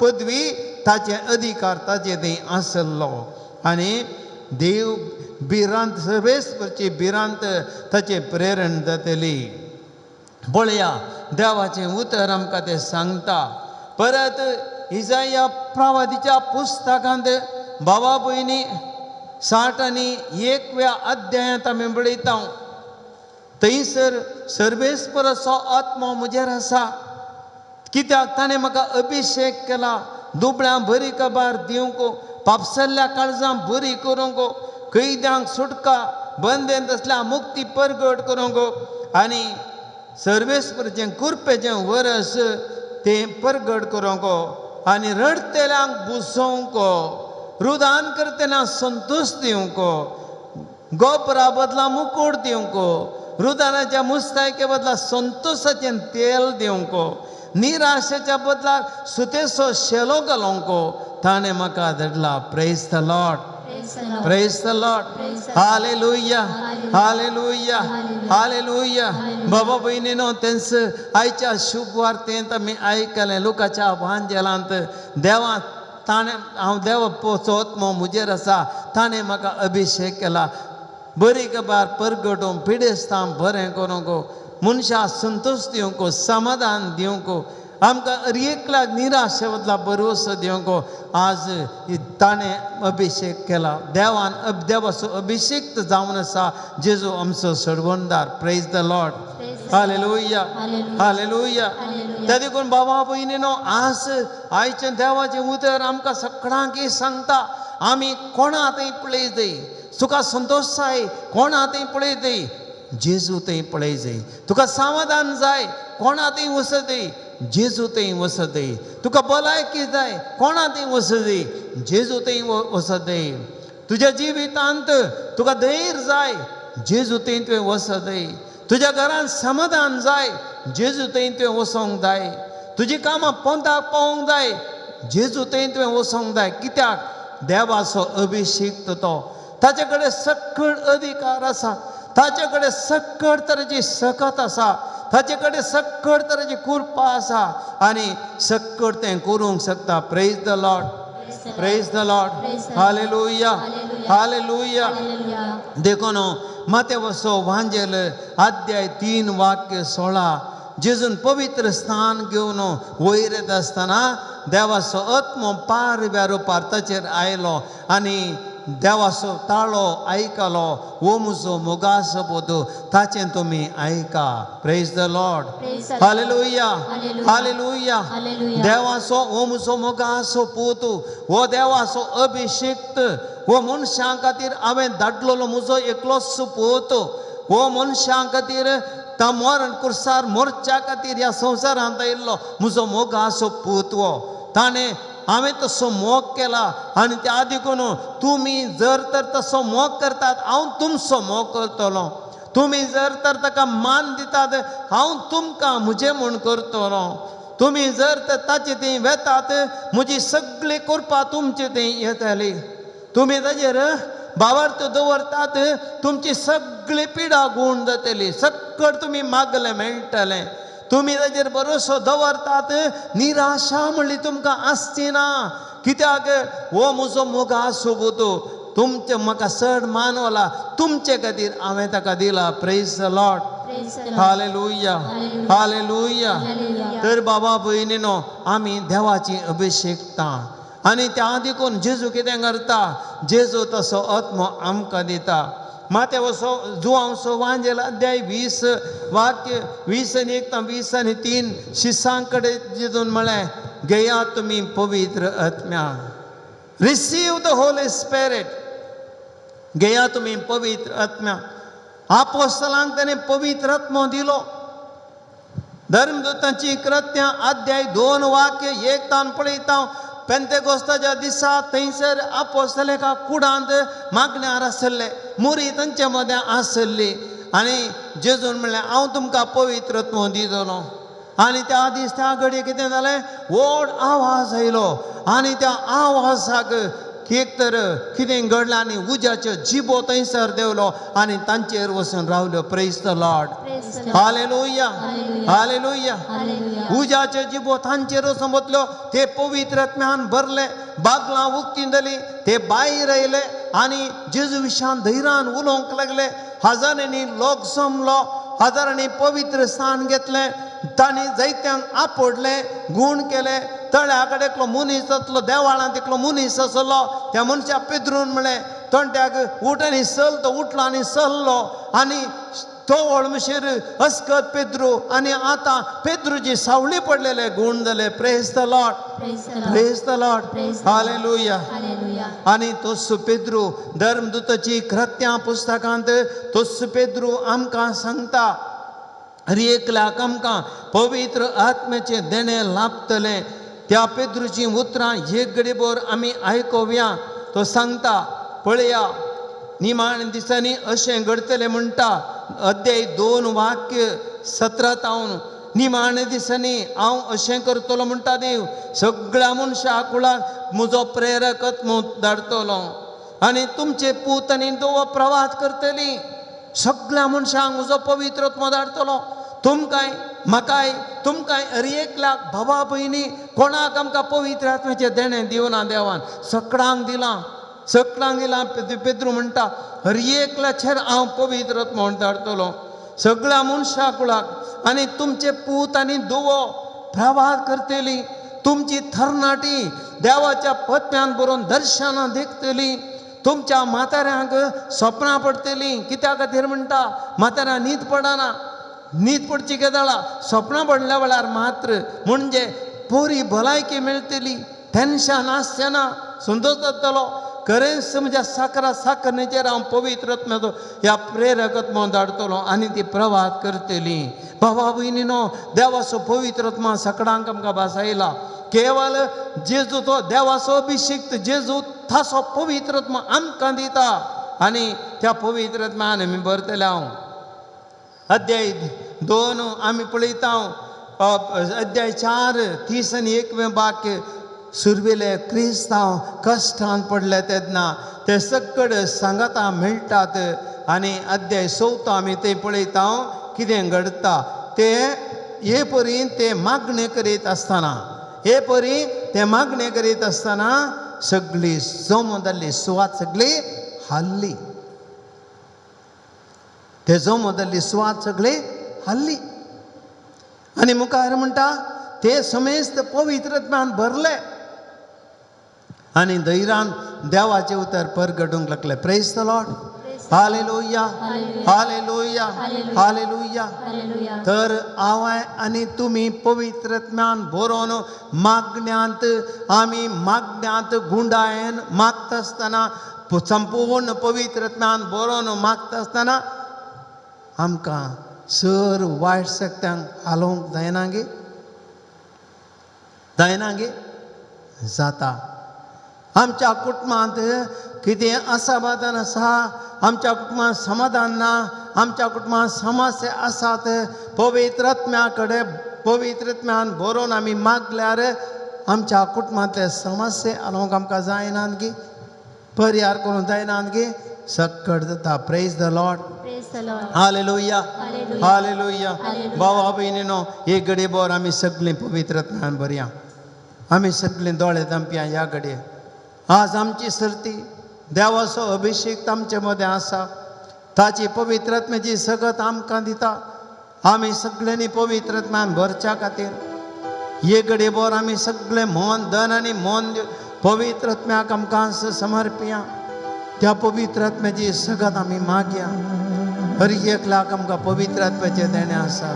पदवी ताचे अधिकार ताचे थंय आसलो. आनी देव भिरांत, सर्वेस्परची भिरांत ताचें प्रेरण जातली. पळया देवाचें उतर आमकां तें सांगता. परत इजाया प्रवादीच्या पुस्तकांत बाबा भयणी 61व्या अध्यायांत आमी पळयता. थंयसर सर्वेस्पराचो आत्मो म्हजेर आसा, कित्याक ताणें म्हाका अभिषेक केला दुबळ्यां बरी खबर दिवंक, पापसल्ल्या काळजां बरी करूंक, कैद्यांक सुटका, बंदेन तसल्या मुक्ती परगट करूंक आनी सर्वेस्पराचें कृपेचें वरस तें परगट करूंक आनी रडतेल्यांक बुजोवंक, रुदान करतना संतोष दिवंक, गोबरा बदला मुकोट दिवंक, रुदानाच्या मुस्तायके बदला संतोषाचें तेल दिवंक, निराशेच्या बदला सुतेचो शेलो घालूंक ताणें म्हाका धाडला. Praise the Lord. Praise the Lord. Praise the Lord. Praise the Lord. Hallelujah. Hallelujah. Hallelujah. Hallelujah. बाबा भयणीनो, तेंच आयच्या शुभ वार्तेंत आमी आयकलें लुकाच्या वांजेलांत देवा ताणें हांव देव पोचोत म्हजेर आसा, ताणें म्हाका अभिषेक केला बरी खबर परगटूंक, पिडेस्तांक बरें करूंक, मनशाक संतोष दिवंक, समाधान दिवंक, आमकां हर एकल्याक निराशे बदला भरवसो दिवंक आज ताणें अभिषेक केला. देवान देवाचो अभिषेक जावन आसा जेजू आमचो सडवणदार. Praise the Lord. Praise the Lord. Hallelujah. Hallelujah. Hallelujah. Hallelujah. त्या देखून बाबा भयणीनो, आज आयचें देवाचें उतर आमकां सगळ्यांक सांगता, आमी कोणा थंय पळय जाय, तुका संतोश जाय कोणा थंय पळय जाय, जेजू थंय पळय जाय, तुका समाधान जाय कोणा थंय वचत, जेजू थंय वचत, तुका भलायकी जाय कोणा थंय वचत, जेजू थंय वचत, तुज्या जिवितांत तुका धैर्य जाय जेजू थंय तुवें वचत, तुज्या घरांत समाधान जाय जेजू थंय तुवें वचोंक जाय, तुजी कामां पोंताक पावोंक जाय जेजू थंय तुवें वचोंक जाय. कित्याक? देवाचो अभिषेक तो, ताचे कडेन सकळ अधिकार आसा, ताचे कडेन सकळ तरेची सकत आसा, ताचे कडेन सकळ तरेची कृपा आसा आनी सकळ तें करूंक शकता. Praise the Lord. Praise the Lord. Praise the Lord. Hallelujah. Hallelujah. Hallelujah. Hallelujah. देखून मातेवसो वांजेल अध्याय 3 वाक्य 16 जेजून पवित्र स्थान घेवन वयर येता आसतना देवाचो आत्मो पारव्या रुपार ताचेर आयलो आनी देवाचो ताळो आयकलो, हो म्हजो मोगाचो पूत, ताचें तुमी आयका. Praise the Lord. Praise the Lord. Hallelujah. Hallelujah. Hallelujah. Hallelujah. देवाचो हो म्हजो मोगाचो पूत, हो देवाचो अभिषिक्त, हो मनशां खातीर हांवें धाडलेलो म्हजो एकलोच पूत, हो मनशां खातीर तो मरण कुर्सार मोर्च्या खातीर ह्या संवसारांत आयिल्लो म्हजो मोगाचो पूत. हो ताणें हांवें तसो मोग केला आनी त्या देखून तुमी जर तर तसो मोग करतात हांव तुमचो मोग करतलो. तुमी जर तर ताका मान दितात हांव तुमकां म्हजें म्हूण करतलो. तुमी जर तर ताचे थंय वेतात म्हजी सगळी कृपा तुमचे थंय येतली. तुमी ताजेर भावार्थ दवरतात तुमची सगळी पिडा गूण जातली, सगळं तुमी मागलें मेळटलें. तुमी ताजेर भरोसो दवरतात निराशा म्हणली तुमकां आसची ना. कित्याक हो म्हजो मोगाचो पूत, तुमचें म्हाका चड मानवला, तुमचे खातीर हांवें ताका दिला. Praise the Lord. Praise the Lord. Hallelujah. Hallelujah. Hallelujah. तर बाबा भयणीनो आमी देवाची अभिषेकता आनी त्या देखून जेजू कितें करता, जेजू तसो आत्मो आमकां दिता. मातेवसो जुवांसो वांजेल अध्याय 20 वाक्य 20 आनी 1 20 आनी 3 शिसां कडेन जेजून म्हळें, घेयात तुमी पवित्र आत्म्याक. Receive the Holi spirit. घेया तुमी पवित्र आत्म्याक. आपोस्तलांक ताणें पवित्र आत्मो दिलो. धर्मदूतांची कृत्यां अध्याय 2 वाक्य 1 तान पळयता, पेंतेकोस्ताच्या दिसा थंयसर आपोस्तल एका कुडांत मागण्यार आसले, मुरी तांचे मदें आसली आनी जेजून म्हणलें हांव तुमकां पवित्र आत्मो दितलो. आनी त्या दीस त्या घडये कितें जालें, व्हड आवाज आयलो आनी त्या आवाजाक एक तर कितें घडलें आनी उज्याच्यो जिबो थंयसर देंवलो आनी तांचेर वचून रावल्यो. Praise the Lord. Praise the Lord. Hallelujah. Hallelujah. Hallelujah. उज्याच्यो जिबो तांचेर वचून बसल्यो, ते पवित्र आत्म्यान भरले, बागलां उक्तीं जालीं, ते भायर आयले आनी जेजू विशान धैर्यान उलोवंक लागले. हजारांनी लोक जमलो, हजारांनी पवित्र स्थान घेतलें, तांणी जायत्यांक आपडलें, गूण केले. तळ्या कडेन एकलो मनीस आसलो, देवाळांत एकलो मनीस आसलो, त्या मनशाक पेद्रून म्हणलें तंट्याक उठ आनी चल. तो उठलो आनी चल्लो आनी तो व्हड अस्कत पेद्रू आनी आतां पेद्रूची सावळी पडलेले गूण जाले. Praise the Lord. Praise the Lord. Praise the Lord. Praise the Lord. Hallelujah. Hallelujah. आनी तोच पेद्रू धर्मदूताची कृत्यां पुस्तकांत तोच पेद्रू आमकां सांगता, हर एकल्याक आमकां पवित्र आत्म्याचें देणें लाभतलें. त्या पेद्रूचीं उतरां एक घडीभर आमी आयकुया. तो सांगता, पळया निमाण दिसांनी अशें घडतलें म्हणटा, अध्याय 2 वाक्य 17 तावन, निमाणे दिसांनी हांव अशें करतलो म्हणटा देव, सगळ्या मनशां कुळाक म्हजो प्रेरक आत्मो धाडटलो आनी तुमचे पूत आनी धुवो प्रवास करतली. सगळ्या मनशांक म्हजो पवित्र आत्मो धाडटलो. तुमकांय म्हाकाय तुमकांय हर एकल्याक भावा भयणी कोणाक आमकां पवित्र आत्म्याचें देणें दिवना देवान, सगळ्यांक दिलां, सगळ्यांक दिलां. पेद्रू म्हणटा हर एकल्याचेर हांव पवित्र आत्मो धाडटलो सगळ्या मनशां कुळाक आनी तुमचे पूत आनी धुवो प्रवास करतली, तुमची थरनाटी देवाच्या पत्न्यान बरोवन दर्शनां देखतली, तुमच्या म्हाताऱ्यांक सपनां पडटलीं. कित्या खातीर म्हणटा, म्हाताऱ्यां न्हीद पडना, न्हीद पडची केदळा सपनां पडल्या वेळार मात्र म्हणजे बरी भलायकी मेळटली, टेन्शन आसचें ना, संतोश जातलो. खरेंच म्हज्या साकरा साकरणेचेर हांव पवित्र आत्म्याचो ह्या प्रेरक आत्मो धाडटलो आनी ती प्रवास करतली. बाबा भयणीनो, देवाचो पवित्र आत्मा सगळ्यांक आमकां भासायला. केवल जेजू तो देवाचो अभिषिक्त जेजू ताचो पवित्र आत्मा आमकां दिता आनी त्या पवित्र आत्म्यान आमी भरतले. हांव अध्याय 2 आमी पळयता, अध्याय 4 30 आनी 1 वाक्य, सुरवेले क्रिस्तांव कश्टान पडले तेन्ना ते सगळे सांगाता मेळटात आनी अध्याय 4 आमी ते पळयता कितें घडटा ते हे परी ते मागणें करीत आसतना, हे परी ते मागणें करीत आसतना सगळी जमो जाल्ली सुवात सगळी हाल्ली. ते जमो जाल्ली सुवात सगळी हाल्ली. आनी मुखार म्हणटा ते समेस्त पवित्रत्मान भरले आनी धैर्यान देवाचें उतर परगटूंक लागले. Praise the Lord. Hallelujah, hallelujah, hallelujah. तर हांवें आनी तुमी पवित्रत्मान बरोवन मागण्यांत, आमी मागण्यांत गुंडायन मागता आसतना, संपूर्ण पवित्रत्मान बरोवन मागता आसतना आमकां सर वायट शक्त्यांक हालोवंक जायना गे? जायना गे? जाता. आमच्या कुटुंबांत कितें असमाधान आसा, आमच्या कुटुंबांत समाधान ना, आमच्या कुटुंबांत समस्या आसात, पवित्र आत्म्या कडेन पवित्र आत्म्यान बरोवन आमी मागल्यार आमच्या कुटुंबांतले समस्या हालोवंक आमकां जायनात गे? परिहार करूंक जायनात गे? सक्कड जाता. Praise the Lord. Praise the Lord. Hallelujah, hallelujah. Hallelujah. Hallelujah. भावा भयणीनो, एक घडये बोर आमी सगळीं पवित्र आत्म्यान भरया. आमी सगळीं दोळे धांपया ह्या घडये. आज आमची सर्ती देवाचो अभिशेक आमचे मदें आसा, ताची पवित्र आत्म्याची सगत आमकां दिता. आमी सगळ्यांनी पवित्र आत्म्यान भरच्या खातीर एक घडये बोर आमी सगळे मन धन आनी मन पवित्र आत्म्याक आमकां समर्पया. त्या पवित्र आत्म्याची सगत आमी मागया. हर एक लाख आमकां पवित्र आत्म्याचें देणें आसा.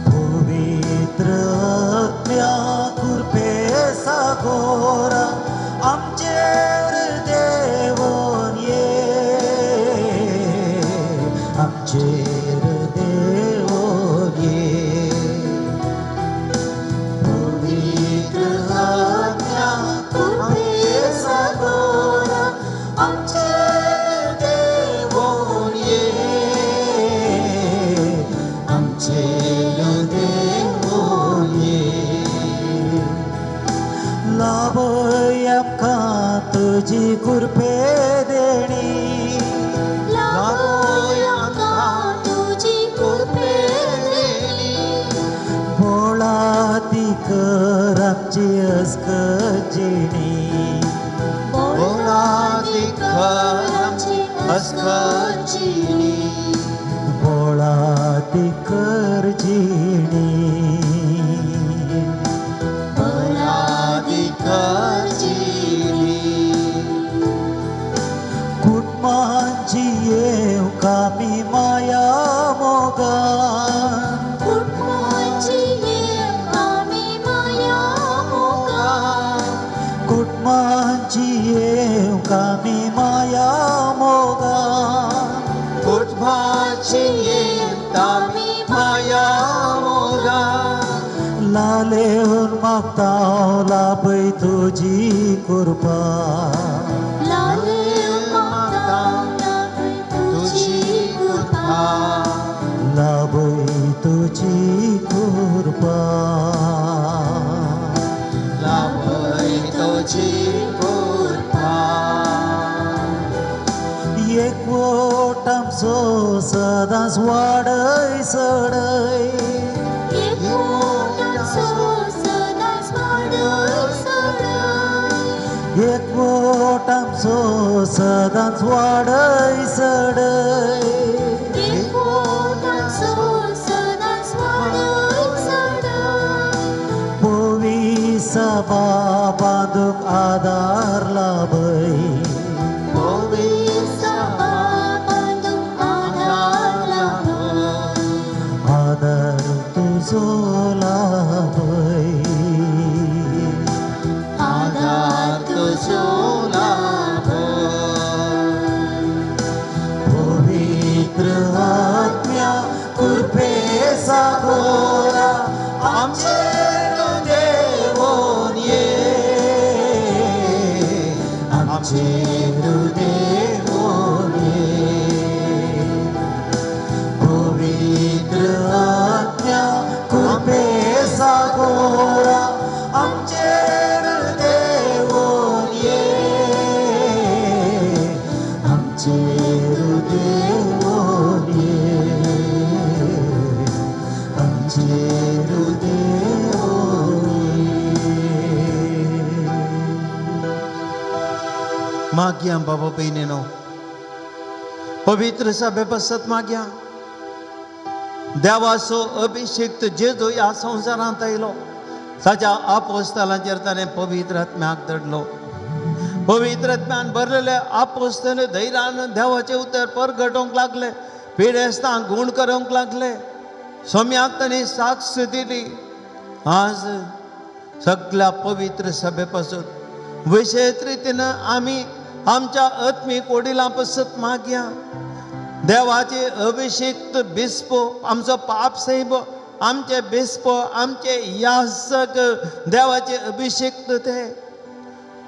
पवित्र आत्म्या कृपे सागोरा आमचेर देवोन ये, आमचेर देवोन ये. पवित्र आत्म्या कृपे सागोरा आमचेर देवोन ये, आमचेर देवोन ये. लाभय आमकां तुजी कृपे देणी, लाभय आमकां तुजी कृपे देणी. बोळाती कर आमची अस्कत जिणी, बोलादी कर आमची अस्कत जिणी. बोळाती कर जिणी, बोलादी कर जिणी. कुटुंबांची येवंक आमी माया मोगान, कुटुंबांची येवंक आमी माया मोगान. कुटुंबांची येवंक आमी माया मोगान. कुटुंबाची येवंक आमी माया मोगान. लालेवन मागता लाभय तुजी कृपा, लालेवन मागता लाभय तुजी कृपा. लाभय तुजी कृपा, लाभय तुजी कृपा. एकवट आमचो सदांच वाडय चडय, एकवट आमचो सदांच वाडय चडय. एकवट आमचो सदांच वाडय चडय. एकवट आमचो सदांच वाडय चडय. पवी सभा बांदूंक आदार लाभय, पवी सभा बांदूंक आदार लाभय. आदार तुजो लाभय, आदार तुजो लाभय. पवित्र आत्म्या कृपे सागोरा आमचेर देवोन ये, आमचेर देवोन ये. पवित्र आत्म्या कृपे जोरा आमचेर देवोन ये, आमचेर देवोन ये, आमचेर देवोन ये. मागया बाबा भयणीनो, पवित्र सभे पासत मागया. देवाचो अभिषेक जेजू ह्या संवसारांत आयलो, ताच्या आपोस्तलांचेर ताणें पवित्र आत्म्याक धाडलो. पवित्र आत्म्यान भरलेले आपोस्तले धैर्यान देवाचें उतर परगटोवंक लागले, पिडेस्तांक गूण करूंक लागले, सोम्याक तांणी साक्ष दिली. आज सगळ्या पवित्र सभे पासून विशेष रितीन आमी आमच्या आत्मीक वडिलां पासत मागया. देवाचे अभिषेक बिस्पो आमचो पाप सैब, आमचे बिस्पो, आमचे याजक देवाचे अभिषेक ते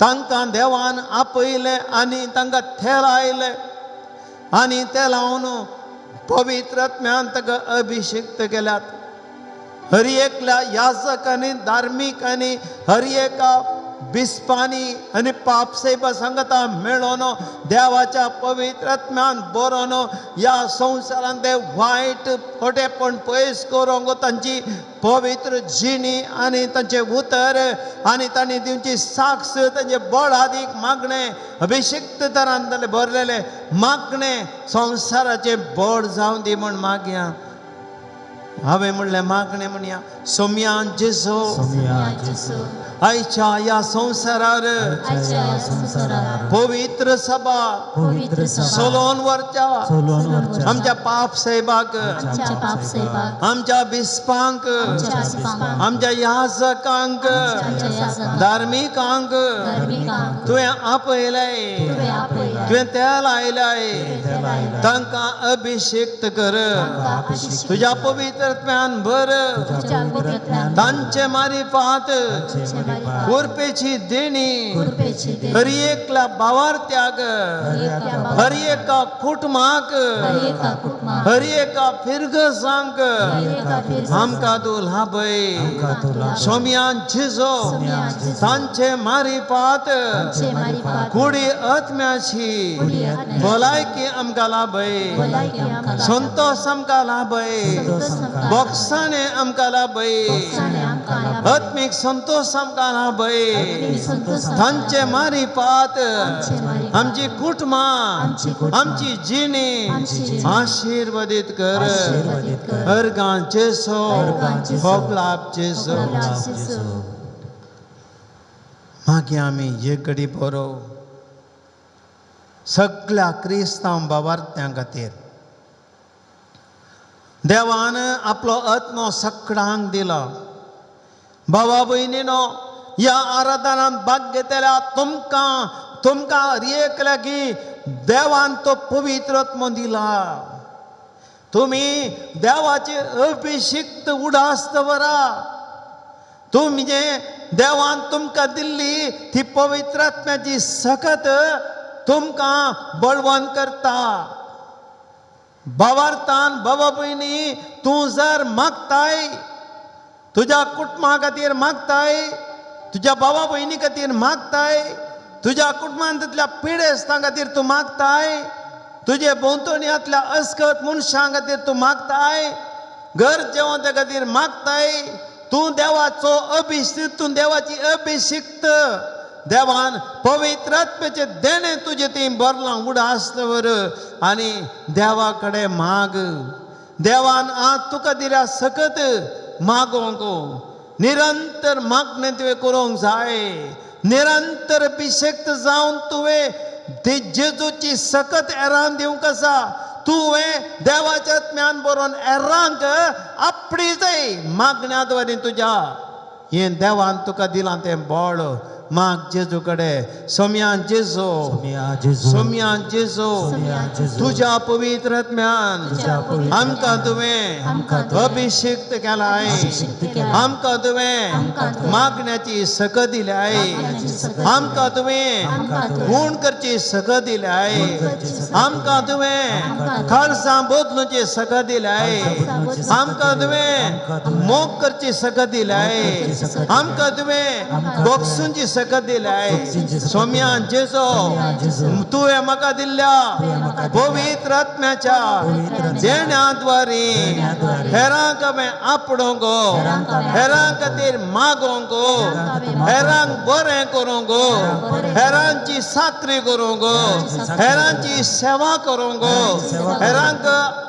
तांकां देवान आपयले आनी तांकां तेल आयले आनी ते लावन पवित्र आत्म्यान ताका अभिषेक्त केल्यात. हर एकल्या याजकांनी, धार्मिकांनी, हर एका बिस्पांनी आनी पापसेबा सांगता मेळोन देवाच्या पवित्र आत्म्यान बरोवन ह्या संवसारांत ते वायट खोटेपण पयस करूंक तांची पवित्र जिणी आनी तांचें उतर आनी तांणी दिवची साक्ष, तांचे बळादीक मागणें अभिषिक्त तरान जालें भरलेलें मागणें संवसाराचें बळ जावं दी म्हूण मागया. हांवें म्हणलें मागणें म्हणया. सोम्यान जेजो, सोम्या जेजू, आयच्या ह्या संवसारार आयच्या ह्या संवसारार पवित्र सभा पवित्र सभा सोलोन वरच्या सोलोन वरच्या आमच्या पाप साहेबाक, आमच्या पाप साहेबाक, आमच्या बिस्पांक, आमच्या बिस्पांक, आमच्या याजकांक, आमच्या याजकांक, धार्मिकांक धार्मिकांक तुवें आपयलें, तुवें आपयलें, तुवें तेल आयलें, तेल आयलें, तांकां अभिषेक्त कर, तांकां अभिषेक तुज्या पवित्र आत्म्यान भर, तुज्या पवित्र तांचे मारिफात तांचे मारिफात कृपेची देणी कृपेची देणी हर एकल्या भावार्थ्याक, हर एका कुटुंबाक, हर एका कुटुंबाक, हर एका फिरगसांक हर एका फिरगसांक आमकां तूं लाभय. आमकां तूं लाभय. सोम्यान जेजो, सोम्यान जेजो, तांचे मारिफात तांचे मारिफात कुडी आत्म्याची कुडी आत्म्याची भलायकी आमकां लाभय, भलायकी आमकां लाभय, संतोष आमकां लाभय, संतोष आमकां बोगसाणे आमकां लाभय, बोगसाणे आमकां लाभय, आत्मीक संतोष आमकां लाभय, आत्मीक संतोष आमकां तांचे मारिफात तांचे मारिफात आमची कुटुंबां, आमची कुटुंबां, आमची जिणी आमची जिणी आशिर्वादीत कर. आशीर्वादीत कर. अर्गां जेसो, अर्गां जेसो, होगलाप जेसो. होगलाप जेसो. मागीर आमी एक घडी बरो सगळ्या क्रिस्तांव बाबार्थ्यां खातीर देवान आपलो आत्मो सगळ्यांक दिला. बाबा भयणीनो, ह्या आराधनांत भाग घेतल्या तुमकां, तुमकां हर एकल्याकी देवान तो पवित्र आत्मो दिला. तुमी देवाचे अभिषिक्त उडास दवरा. तुमी जे देवान तुमकां दिल्ली ती पवित्र आत्म्याची सकत तुमकां बळवंत करता. भावार्थान बाबा भयणी, तूं जर मागताय, तुज्या कुटुंबा खातीर मागताय, तुज्या बाबा भयणी खातीर मागताय, तुज्या कुटुंबांतल्या पिडेस्तां खातीर तूं मागताय, तुजे भोंवतणींतल्या अस्कत मनशां खातीर तूं मागताय, घर जेवण त्या खातीर मागताय, तूं देवाचो अभिषिक्त, तूं देवाची अभिषिक्त. देवान पवित्र आत्म्याचें देणें तुजें ती भरलां उडास दवर आनी देवा कडेन माग. देवान आज तुका दिल्या सकत मागोंक, निरंतर मागणें तुवें करूंक जाय. निरंतर अभिषेक्त जावन तुवें जेजूची सकत एरान दिवंक आसा. तुवें देवाच्या आत्म्यान बरोवन एरांक आपडी जाय मागण्या द्वारे तुज्या हें देवान तुका दिलां तें बळ माग जेजू कडेन. सोम्या जेजू, सोम्या जेजू, सोम्या जेजू, सोम्या जेजू, तुज्या पवित्र आत्म्यान तुज्या पवित्र आमकां तुवें आमकां तुवें अभिषिक्त केलाय. अभिषिक्त केलाय. आमकां तुवें आमकां तुवें मागण्याची सकत दिल्याय. मागण्याची सकत आमकां तुवें आमकां तुवें गुण करची सकत दिल्याय. गुण करची सकत आमकां तुवें आमकां तुवें खालसा बदलूची सकत दिल्याय. खालसा बदलूची सकत आमकां तुवें आमकां तुवें मोग करची सकत दिल्याय. मोग करची सकत आमकां तुवें आमकां बोक्सूंची सकत दिल्याय. बोगसूंची सकत सोम्या जेजो, सोम्या जेजू, तुवें म्हाका दिल्ल्या तुवें म्हाका दिल्ल्या पवित्र आत्म्याच्या पवित्र आत्म्याच्या देण्याद्वारे देण्याद्वारे हेरांक हांवें आपणोंक, हेरांक हांवें हेरां खातीर मागोंक, हेरां खातीर मागोवंक, हेरांक बरें करूंक, बरें हेरांची साकरी करूंक, साकरी हेरांची सेवा करूंक, हेरांची सेवा करूंक, हेरांक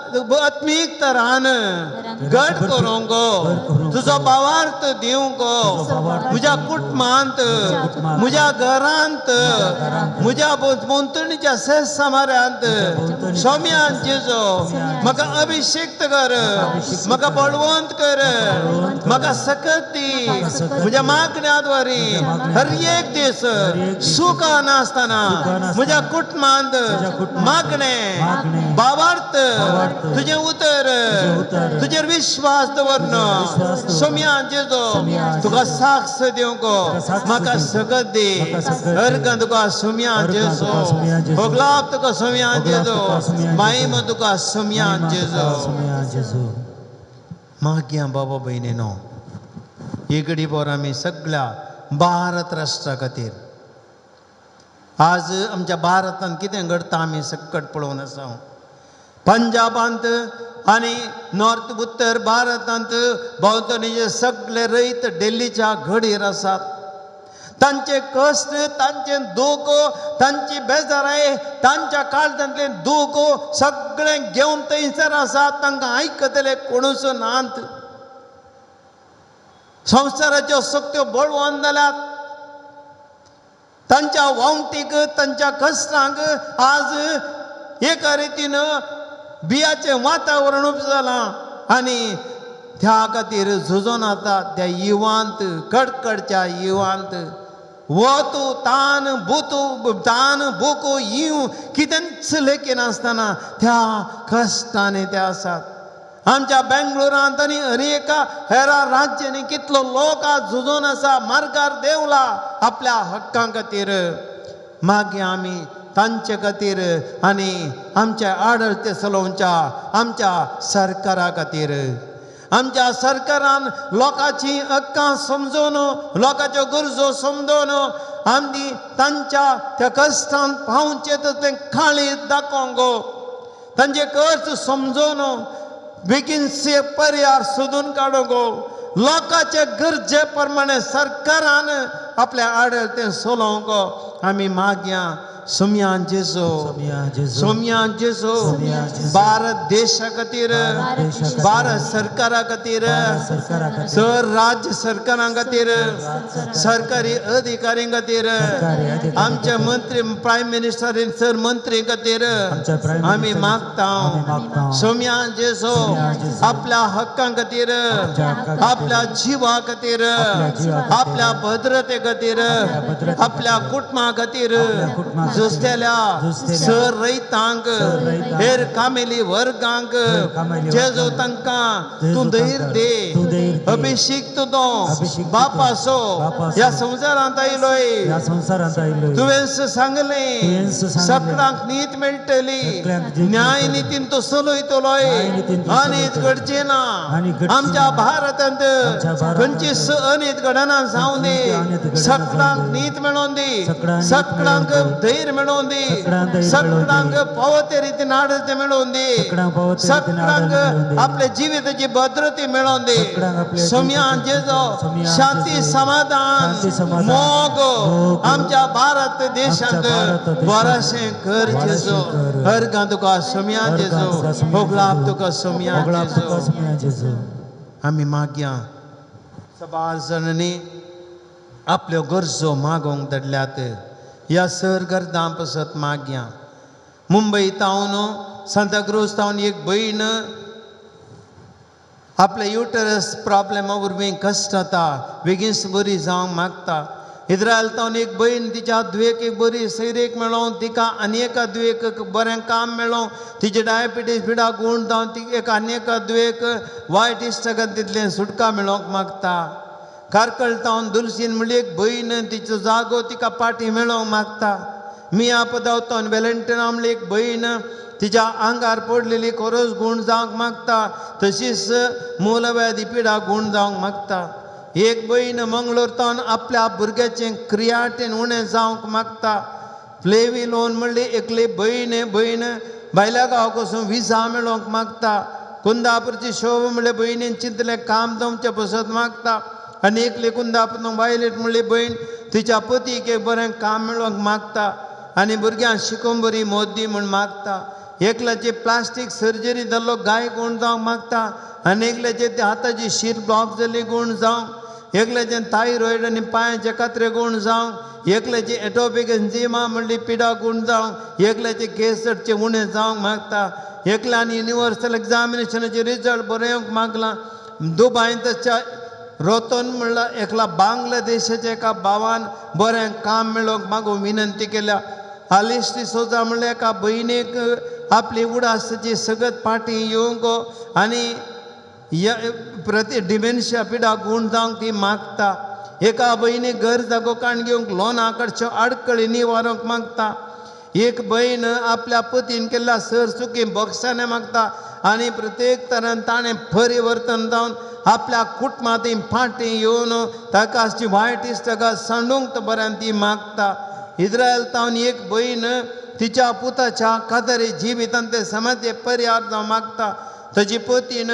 आत्मीक तरान घट करूंक, करूंक, तुजो भावार्थ दिवंक, भावार्थ म्हज्या कुटुंबांत, कुटुंबांत, म्हज्या घरांत, घरांत, म्हज्या भोंवतणीच्या सेसामाऱ्यांत भोंवतणीच्या सोम्यान जेजो सोम्यान म्हाका अभिषिक्त कर, अभिषिक्त म्हाका कर, बळवंत कर, बळवंत कर, म्हाका सकत दी, म्हाका सकत दी, म्हज्या मागण्याद्वारे म्हज्या मागण्याद्वारे, हर एक दीस हर एक दीस सुखान आसतना सुखान आसतना, म्हज्या कुटुंबांत म्हज्या कुटुंबांत मागणें, मागणें, भावार्थ, भावार्थ, तुजें उतर, तुजें उतर, तुजेर विश्वास दवरन विश्वास दवरन, सोम्या जेजो सोम्या तुका जेजो, साक्ष दिवंक साक्ष म्हाका दिवंक, सकत दी. म्हाका सकत दी, अर्गां तुका सोम्या अर्गां जेजो, तुका सोम्या जेजो, होगलाप तुका सोम्या होगलाप जेजो, तुका सोम्या जेजो, माहीम तुका सोम्या महिमा जेजो. तुका सोम्या जेजू. मागया बाबा भयणीनो, ही घडी भर आमी सगळ्या भारत राष्ट्रा खातीर. आज आमच्या भारतांत कितें घडटा आमी सकट पळोवन आसा. पंजाबांत आनी नॉर्थ उत्तर भारतांत भोंवतणीचे सगळे रयत डेल्लीच्या घडयेर आसात. तांचे कश्ट, तांचे दूख, तांची बेजाराय, तांच्या काळजांतलें दूख सगळें घेवन थंयसर आसात. तांकां आयकतले कोणूच नात. संवसाराच्यो सक्त्यो बळवंत जाल्यात. तांच्या वावटीक, तांच्या कश्टांक आज एका रितीन बियाचें वातावरण उपजालां आनी त्या खातीर झुजोन आतां त्या युवांत, कडकडच्या युवांत वत, तान, बुतू, तान, भूक, येव कितेंच लेखिनासतना त्या कश्टांनी ते आसात. आमच्या बेंगलोरांत आनी अनेका हेरा राज्यांनी कितलो लोक आज झुजोन आसा, मार्गार देंवला आपल्या हक्कां खातीर. मागीर आमी तांचे खातीर आनी आमच्या आडळते चलोवच्या आमच्या सरकारा खातीर. आमच्या सरकारान लोकांची हक्कां समजून, लोकांच्यो गरजो समजून आमी तांच्या त्या कश्टांत पावचें तसलें काळीज दाखोवंक, तांचे कर्ज समजून बेगीनसे पर्याय सोदून काडूंक, लोकांचे गरजे प्रमाणे सरकारान आपल्या आडळतें चलोवंक आमी मागया. सोम्यान जेजो, सोम्या जेजू, सोम्यान जेजो, सोम्या जेजू, भारत देशा खातीर, भारत देशा खातीर, भारत सरकारा खातीर, भारत सरकारा खातीर, सर राज्य सरकारां खातीर, सरकारी अधिकाऱ्यां खातीर, सरकारी अधिकाऱ्यां आमचे खातीर, मंत्री प्रायम मिनिस्टर सर मंत्री खातीर आमच्या प्रायम आमी मिनिस्टर मागता. आमी मागता. सोम्यान जेजो सोम्या जेजो, आपल्या हक्कां खातीर, आमच्या हक्कां खातीर, आपल्या जिवा खातीर, आपल्या जिवा खातीर, आपल्या भद्रते खातीर, आपल्या भद्रते आपल्या कुटुंबा खातीर आपल्या कुटुंबा खातीर, झुजतेल्या झुजतेल्या, सर रयतांक, सर रयतांक, हेर कामेली वर्गांक हेर कामेली जेजो वर्गांक, तांकां जेजो तूं धैर्य तांकां दे, तूं धैर्य दे, अभिषिक्त तो अभिषिक्त बापासो बापासो, ह्या संवसारांत आयलोय. ह्या संवसारांत आयिल्लो तुवें सांगलें तुवें सांगलें, सगळ्यांक नीत मेळटली, सगळ्यांक नीत न्याय मेळटली, नितीन तो चलयतलोय, न्याय नितीन तूं अनीत चलयतलो, घडचें ना. आनी घडचें आमच्या ना. भारतांत आमच्या भारतांत खंयची अनीत घडना जावं दी, खंयची अनीत घडना सगळ्यांक जावं दी, नीत मेळोवन दी, सगळ्यांक नीत सगळ्यांक मेळोवन दी, धैर्य मेळोवन दी, सगळ्यांक धैर्य मेळोवन सगळ्यांक दी, फावो ते रितीन आडळते मेळोवन दी, सगळ्यांक फावो ते रितीन सगळ्यांक आडळते मेळोवन दी, आपल्या जिविताची भद्रते मेळोवन दी. सगळ्यांक आपल्या सोम्यान जिविताची जेजो सोम्यान शांती जेजो, समाधान शांती समाधान, मोग मोग, आमच्या भारत देशांत आमच्या भारत देशांत बरेंशें कर बरेंशें जेजो. कर. अर्गां तुका सोम्यान अर्गां जेजो, तुका सोम्यान होगलाप जेजो, तुका सोम्यान होगलाप जेजो. तुका सोम्या जेजू. आमी मागया. सबार जाणांनी आपल्यो गरजो मागोवंक धाडल्यात. ह्या सर गरजां पासत मागया. मुंबय तावन सांताक्रूज तावन एक भयण आपल्या युटरस प्रॉब्लेमा वरवीं कश्ट जाता, बेगीन बरी जावंक मागता. इस्रायल तावन एक भयण तिच्या धुवेक एक बरी सैरेक मेळों, तिका आनी एका धुवेक बरें काम मेळों, तिचे डायबिटीज पिडा गूण जावन ती एक आनी एका धुवेक वायट इश्टागतींतल्यान सुटका मेळोवंक मागता. कार्कळ तावन दुलसीन म्हणली एक भयण तिचो जागो तिका पाटी मेळोवंक मागता. मिया पदावतावन वेलेंटिना म्हणली एक भयण तिच्या आंगार पडलेली खोरोज गूण जावंक मागता, तशीच मूलव्याधी पिडा गूण जावंक मागता. एक भयण मंगळूर तावन आपल्या भुरग्याचें क्रियाटेन उणें जावंक मागता. फ्लेवी लोन म्हणली एकली भयण भयण भायल्या गांवाक वचून विजा मेळोवंक मागता. कुंदापूरची शोभ म्हणले भयणीन चिंतलें काम जमचें पसत मागता. आनी एकली कुंदापूर वायलेट म्हणली भयण तिच्या पतीक एक बरें काम मेळोवंक मागता आनी भुरग्यांक शिकोवंक बरी मोद दी म्हूण मागता. एकल्याची प्लास्टीक सर्जरी जाल्लो गाय गूण जावंक मागता आनी एकल्याचे ते हाताची शीर ब्लॉक जाल्ली गूण जावंक, एकल्याचें थायरॉयड आनी पांयाचे कात्रे गूण जावंक, एकल्याची एटोपीक एन्झिमा म्हणली पिडा गूण जावंक, एकल्याचे केस चडचे उणें जावंक मागता. एकल्यान युनिवर्सल एग्जामिनेशनाचे रिजल्ट बरें येवंक मागलां. दुबायच्या रोतन म्हणल्यार एकला बांगलादेशाच्या एका भावान बरें काम मेळोवंक मागूंक विनंती केल्या. आलिस डिसोजा म्हणल्यार एका भयणीक आपली उडासाची सगळत पाटी येवंक आनी प्रति डिमेन्शिया पिडा गूण जावंक ती मागता. एका भयणीक घर जागो काण घेवंक लोना कडच्यो आडखळी निवारूंक मागता. एक भयण आपल्या पतीन केल्ल्या सर चुकी बक्षाने मागता आनी प्रत्येक तरान ताणें परिवर्तन जावन आपल्या कुटुंबांत फाटीं येवन ताका आसची वायट इश्टागत सांडूंक बऱ्यान ती मागता. इस्रायल तावन एक भयण तिच्या पुताच्या कादरी जिवितांत ते समाजे परिहार जावं मागता. ताजी पतीन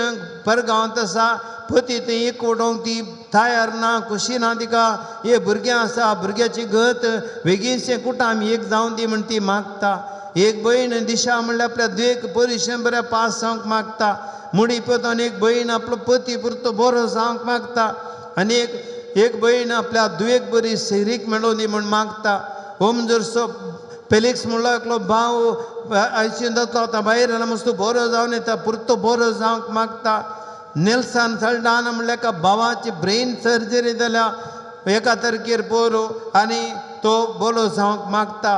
परगांवांत आसा, पती थंय एक उडोवंक ती तयार ना, खुशी ना तिका. हे भुरगें आसा, भुरग्याची गत बेगीनशें कुटाम एक जावं दी म्हण ती मागता. एक भयण दिशा म्हणल्यार आपल्या दुयेक परिशेन बऱ्या पास जावंक मागता. मुडी पोतान एक भयण आपलो पती पुरतो बरो जावंक मागता आनी एक भयण आपल्या दुयेक बरी सैरीक मेळोवं दी म्हण मागता. ओमजरसो फेलिक्स म्हणलो एकलो भाव आयसीयून जातलो आतां भायर आयला, मस्त बरो जावन येता, पुरतो बरो जावंक मागता. नेल्सन सल्डाना म्हणल्यार एका भावाची ब्रेन सर्जरी जाल्या एका तारखेर पोरो आनी तो बरो जावंक मागता.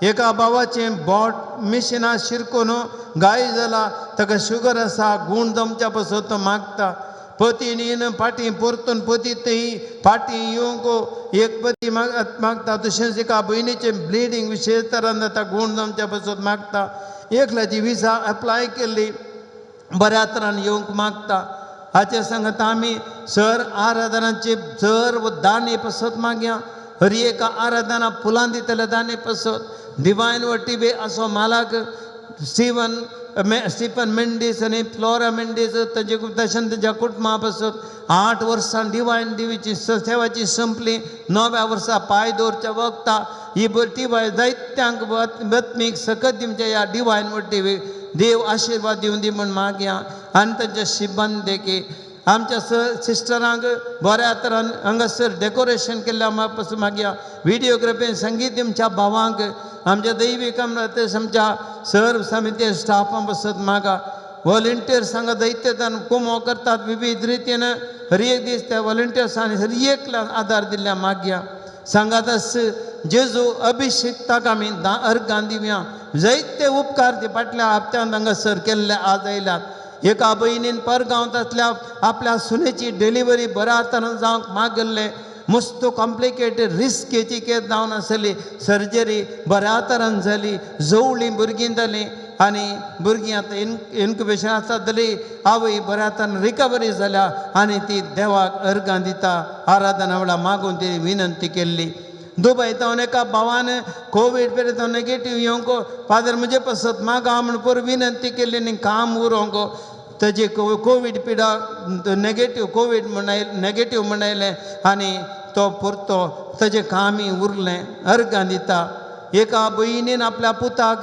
एका भावाचें बोट मिशिना शिरकून गाय जाला, ताका शुगर आसा, गूण जमच्या पासून तो मागता. पतीन येवन फाटीं परतून पती थंय फाटीं येवंक एक पती मागता. तशेंच एका भयणीचें ब्लिडींग विशेश तरान जाता, गूण जमच्या पासून मागता. एकल्याची विजा एप्लाय केल्ली बऱ्या तरान येवंक मागता. हाचे सांगता आमी सर आराधनाचे सर्व दाने पसत मागया. हर एका आराधना फुलां दितले दाने पसत. डिवायन वटी बी असो मालाक स्टीफन मेंडीस आनी फ्लोरा मेंडीस ताजे तशें तेज्या कुटुंबा पासून 8 वर्सां डिवायन दिवीची सेवाची संपली. 9व्या वर्सा पांय दवरच्या वखता ही बरी बाय जायत्यांक बातमीक सकत दिवच्या ह्या डिवायन वटी देव आशिर्वाद दिवन दी म्हूण मागया. आनी तांच्या शिबन देखी आमच्या सिस्टरांक बऱ्या तरान हांगासर डेकोरेशन केल्ल्या पासून मागया. विडियोग्राफी संगीत दिवच्या भावांक आमच्या दैवीक आमच्या सर समिती स्टाफां बसत मागा. वॉलंटियर्स हांगा दैत्यतान कुमो करतात विविध रितीन. हर एक दीस त्या वॉलंटियर्सांनी हर एकल्यान आदार दिल्ल्या मागया. सांगात जेजू अभिषेक्ताक आमी अर्गां दिवया. जायते उपकार ते फाटल्या हप्त्यांत हांगासर केल्ले आज आयल्यात. एका भयणीन परगांवांत आसल्या आपल्या सुनेची डिलिव्हरी बऱ्या तरान जावंक मागिल्लें. मस्त कॉम्प्लिकेटेड रिस्केची केस जावन आसली, सर्जरी बऱ्या तरान जाली, जवळी भुरगीं जालीं आनी भुरगीं आतां इनक्युबेशन आसा जाली. आवय बऱ्या तरान रिकवरी जाल्या आनी ती देवाक अर्गां दिता. आराधना वेळार मागून ती विनंती केल्ली. दुबय तावन एका भावान कोवीड पेरेंत नेगेटीव येवंक फादर म्हजे पसत मागा म्हण पोर विनंती केल्ली आनी काम उरोंक ताजे कोवीड पिडा नेगेटीव कोवीड म्हण नेगेटीव म्हण आयलें आनी तो परतो ताजें कामय उरलें. अर्गां दिता. एका भयणीन आपल्या पुताक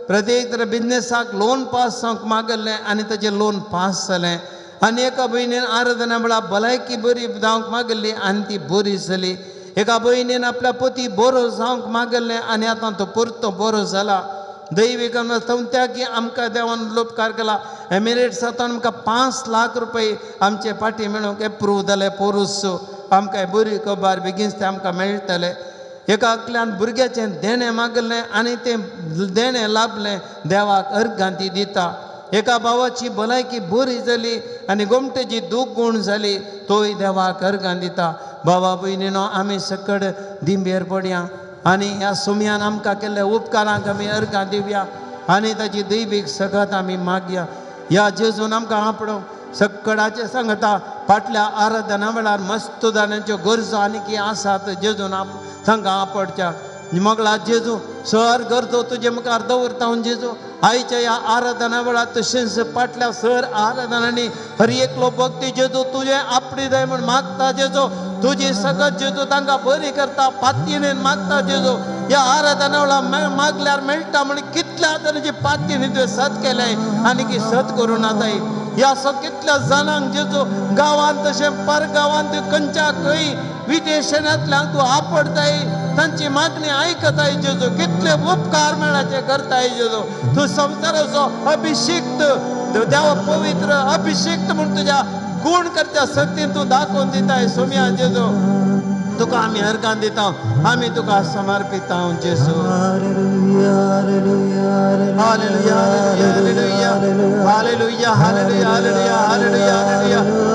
प्रत्येक तर बिजनेसाक लोन पास जावंक मागल्लें आनी ताजें लोन पास जालें. आनी एका भयणीन आराधना वेळार भलायकी बरी जावंक मागल्ली आनी ती बरी जाली. एका भयणीन आपल्या पती बरो जावंक मागल्लें आनी आतां तो परतो बरो जाला. दैवीक की आमकां देवान उपकार केला. एमिरेट्स आतां आमकां 5 लाख रुपये आमचे फाटी मेळूंक एप्रूव जाले पोरूस. आमकां बरी खबर बेगीन तें आमकां मेळटलें. एका एकल्यान भुरग्याचें देणें मागलें आनी तें देणें लाभलें, देवाक अर्गांती दिता. एका भावाची भलायकी बरी जाली आनी गोमटेची दूख गूण जाली, तोय देवाक अर्गां दिता. बाबा भयणीनो आमी सकड दिंबेर पडया आनी ह्या सुमयान आमकां केल्ल्या उपकारांक आमी अर्गां दिवया आनी ताची दैवीक सगत आमी मागया. ह्या जेजून आमकां आपणो सकडाचें सांगता फाटल्या आराधना वेळार मस्त जाणांच्यो गरजो आनी की आसात जेजून आप तांकां आपडच्या मगळा जेजू सर गरजो तुजे मुखार दवरता हांव जेजू. आयच्या ह्या आराधना वेळार तशेंच फाटल्या सर आराधनांनी हर एकलो भक्ती जेजू तुजें आपली जाय म्हूण मागता जेजू. तुजी सगळं जेजू तांकां बरी करता पातयेन मागता जेजू. ह्या आराधना वेळार मागल्यार मेळटा म्हण कितल्या तरेची पातयेन तुवें सत केलें आनी की सत करूं नाताय. ह्या कितल्या जाणांक जेजू गांवांत तशें परगांवांत खंयच्या खंय विदेशांतल्यान तूं आपडताय, तांची मागणी आयकताय जेजू. कितले उपकार मेळाचे करताय जेजू. तूं संवसाराचो अभिषिक्त देव पवित्र अभिषिक्त म्हूण तुज्या गुण करच्या शक्तीन तूं दाखोवन दिताय सोम्या जेजू. तुका आमी अर्गां दिता, आमी तुका समर्पिता जेजू. Hallelujah, hallelujah, hallelujah, hallelujah, hallelujah, hallelujah, hallelujah,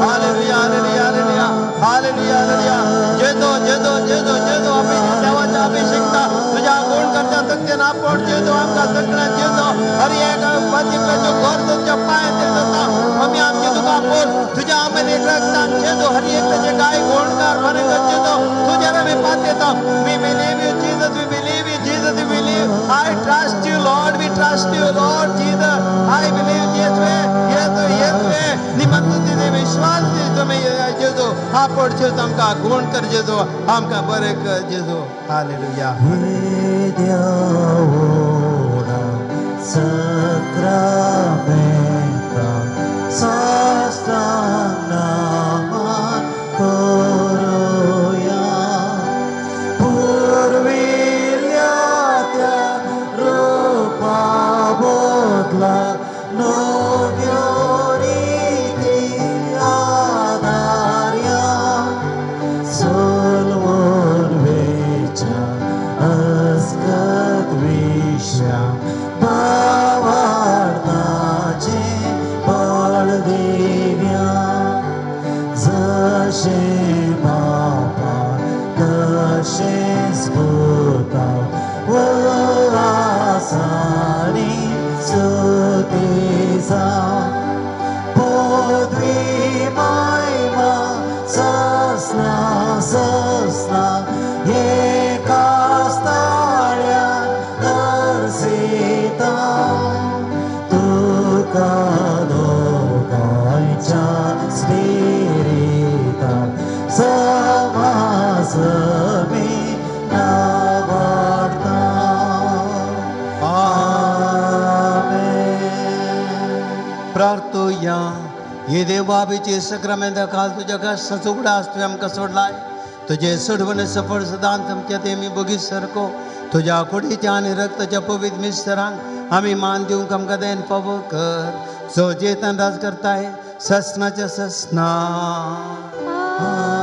hallelujah, hallelujah, hallelujah. जेजू जेजू जेजू जेजू अभिषेक देवाच्या अभिषेकता तुज्या गुण करच्या शक्तीन आपण जेजू आमकां सगळ्यां जेजू हर एक पातिकल्याच्यो गरजो तुज्या पांयांत जाता. आमी आमचे तुका आपोवन तुज्या आमने रक्तान जेजू हर एकल्याचे काय गुणकार बरें कर जेजू. तुज्यार आमी पातयेता. We believe you Jesus, we believe you Jesus, we believe. I trust you Lord, we trust you Lord Jesus. I believe येसवे Yesu येसवे निमंतुतीने विश्वास तुमी जेजू आपण जेजू आमकां गुण कर जेजू, आमकां बरें कर जेजू. हालेलुया. सक्रामेंता साष्टांग नमन करूया, पुर्विल्ल्या त्या रूपा बदला नव्यो रिती आदार्या, सोलवून वेच्या अस्कत विश्या भावार्थाचें बळ दिव्या, जशें बापा तशेंच पुता आसानी सुतीसा, पदवी महिमा ससना ससना एकाच ताळ्यान दर्शिता, तुका दोगांयच्या स्पिरिता समासमी नावाडता. आमेन. प्रार्थुया. हे देवाबीचे सक्रामेंता काल तुज्या कष्टाचो उगडास तुवें आमकां सोडलाय. तुजें सोडवण सफळ सदांच आमच्या ते आमी बगीच सारको तुज्या कुडीच्या आनी रक्ताच्या पवित्र मिस्तरांक आमी मान दिवंक आमकां दयेन फावो कर. जो जेतान राज करताय ससनाच्या ससना. आमेन.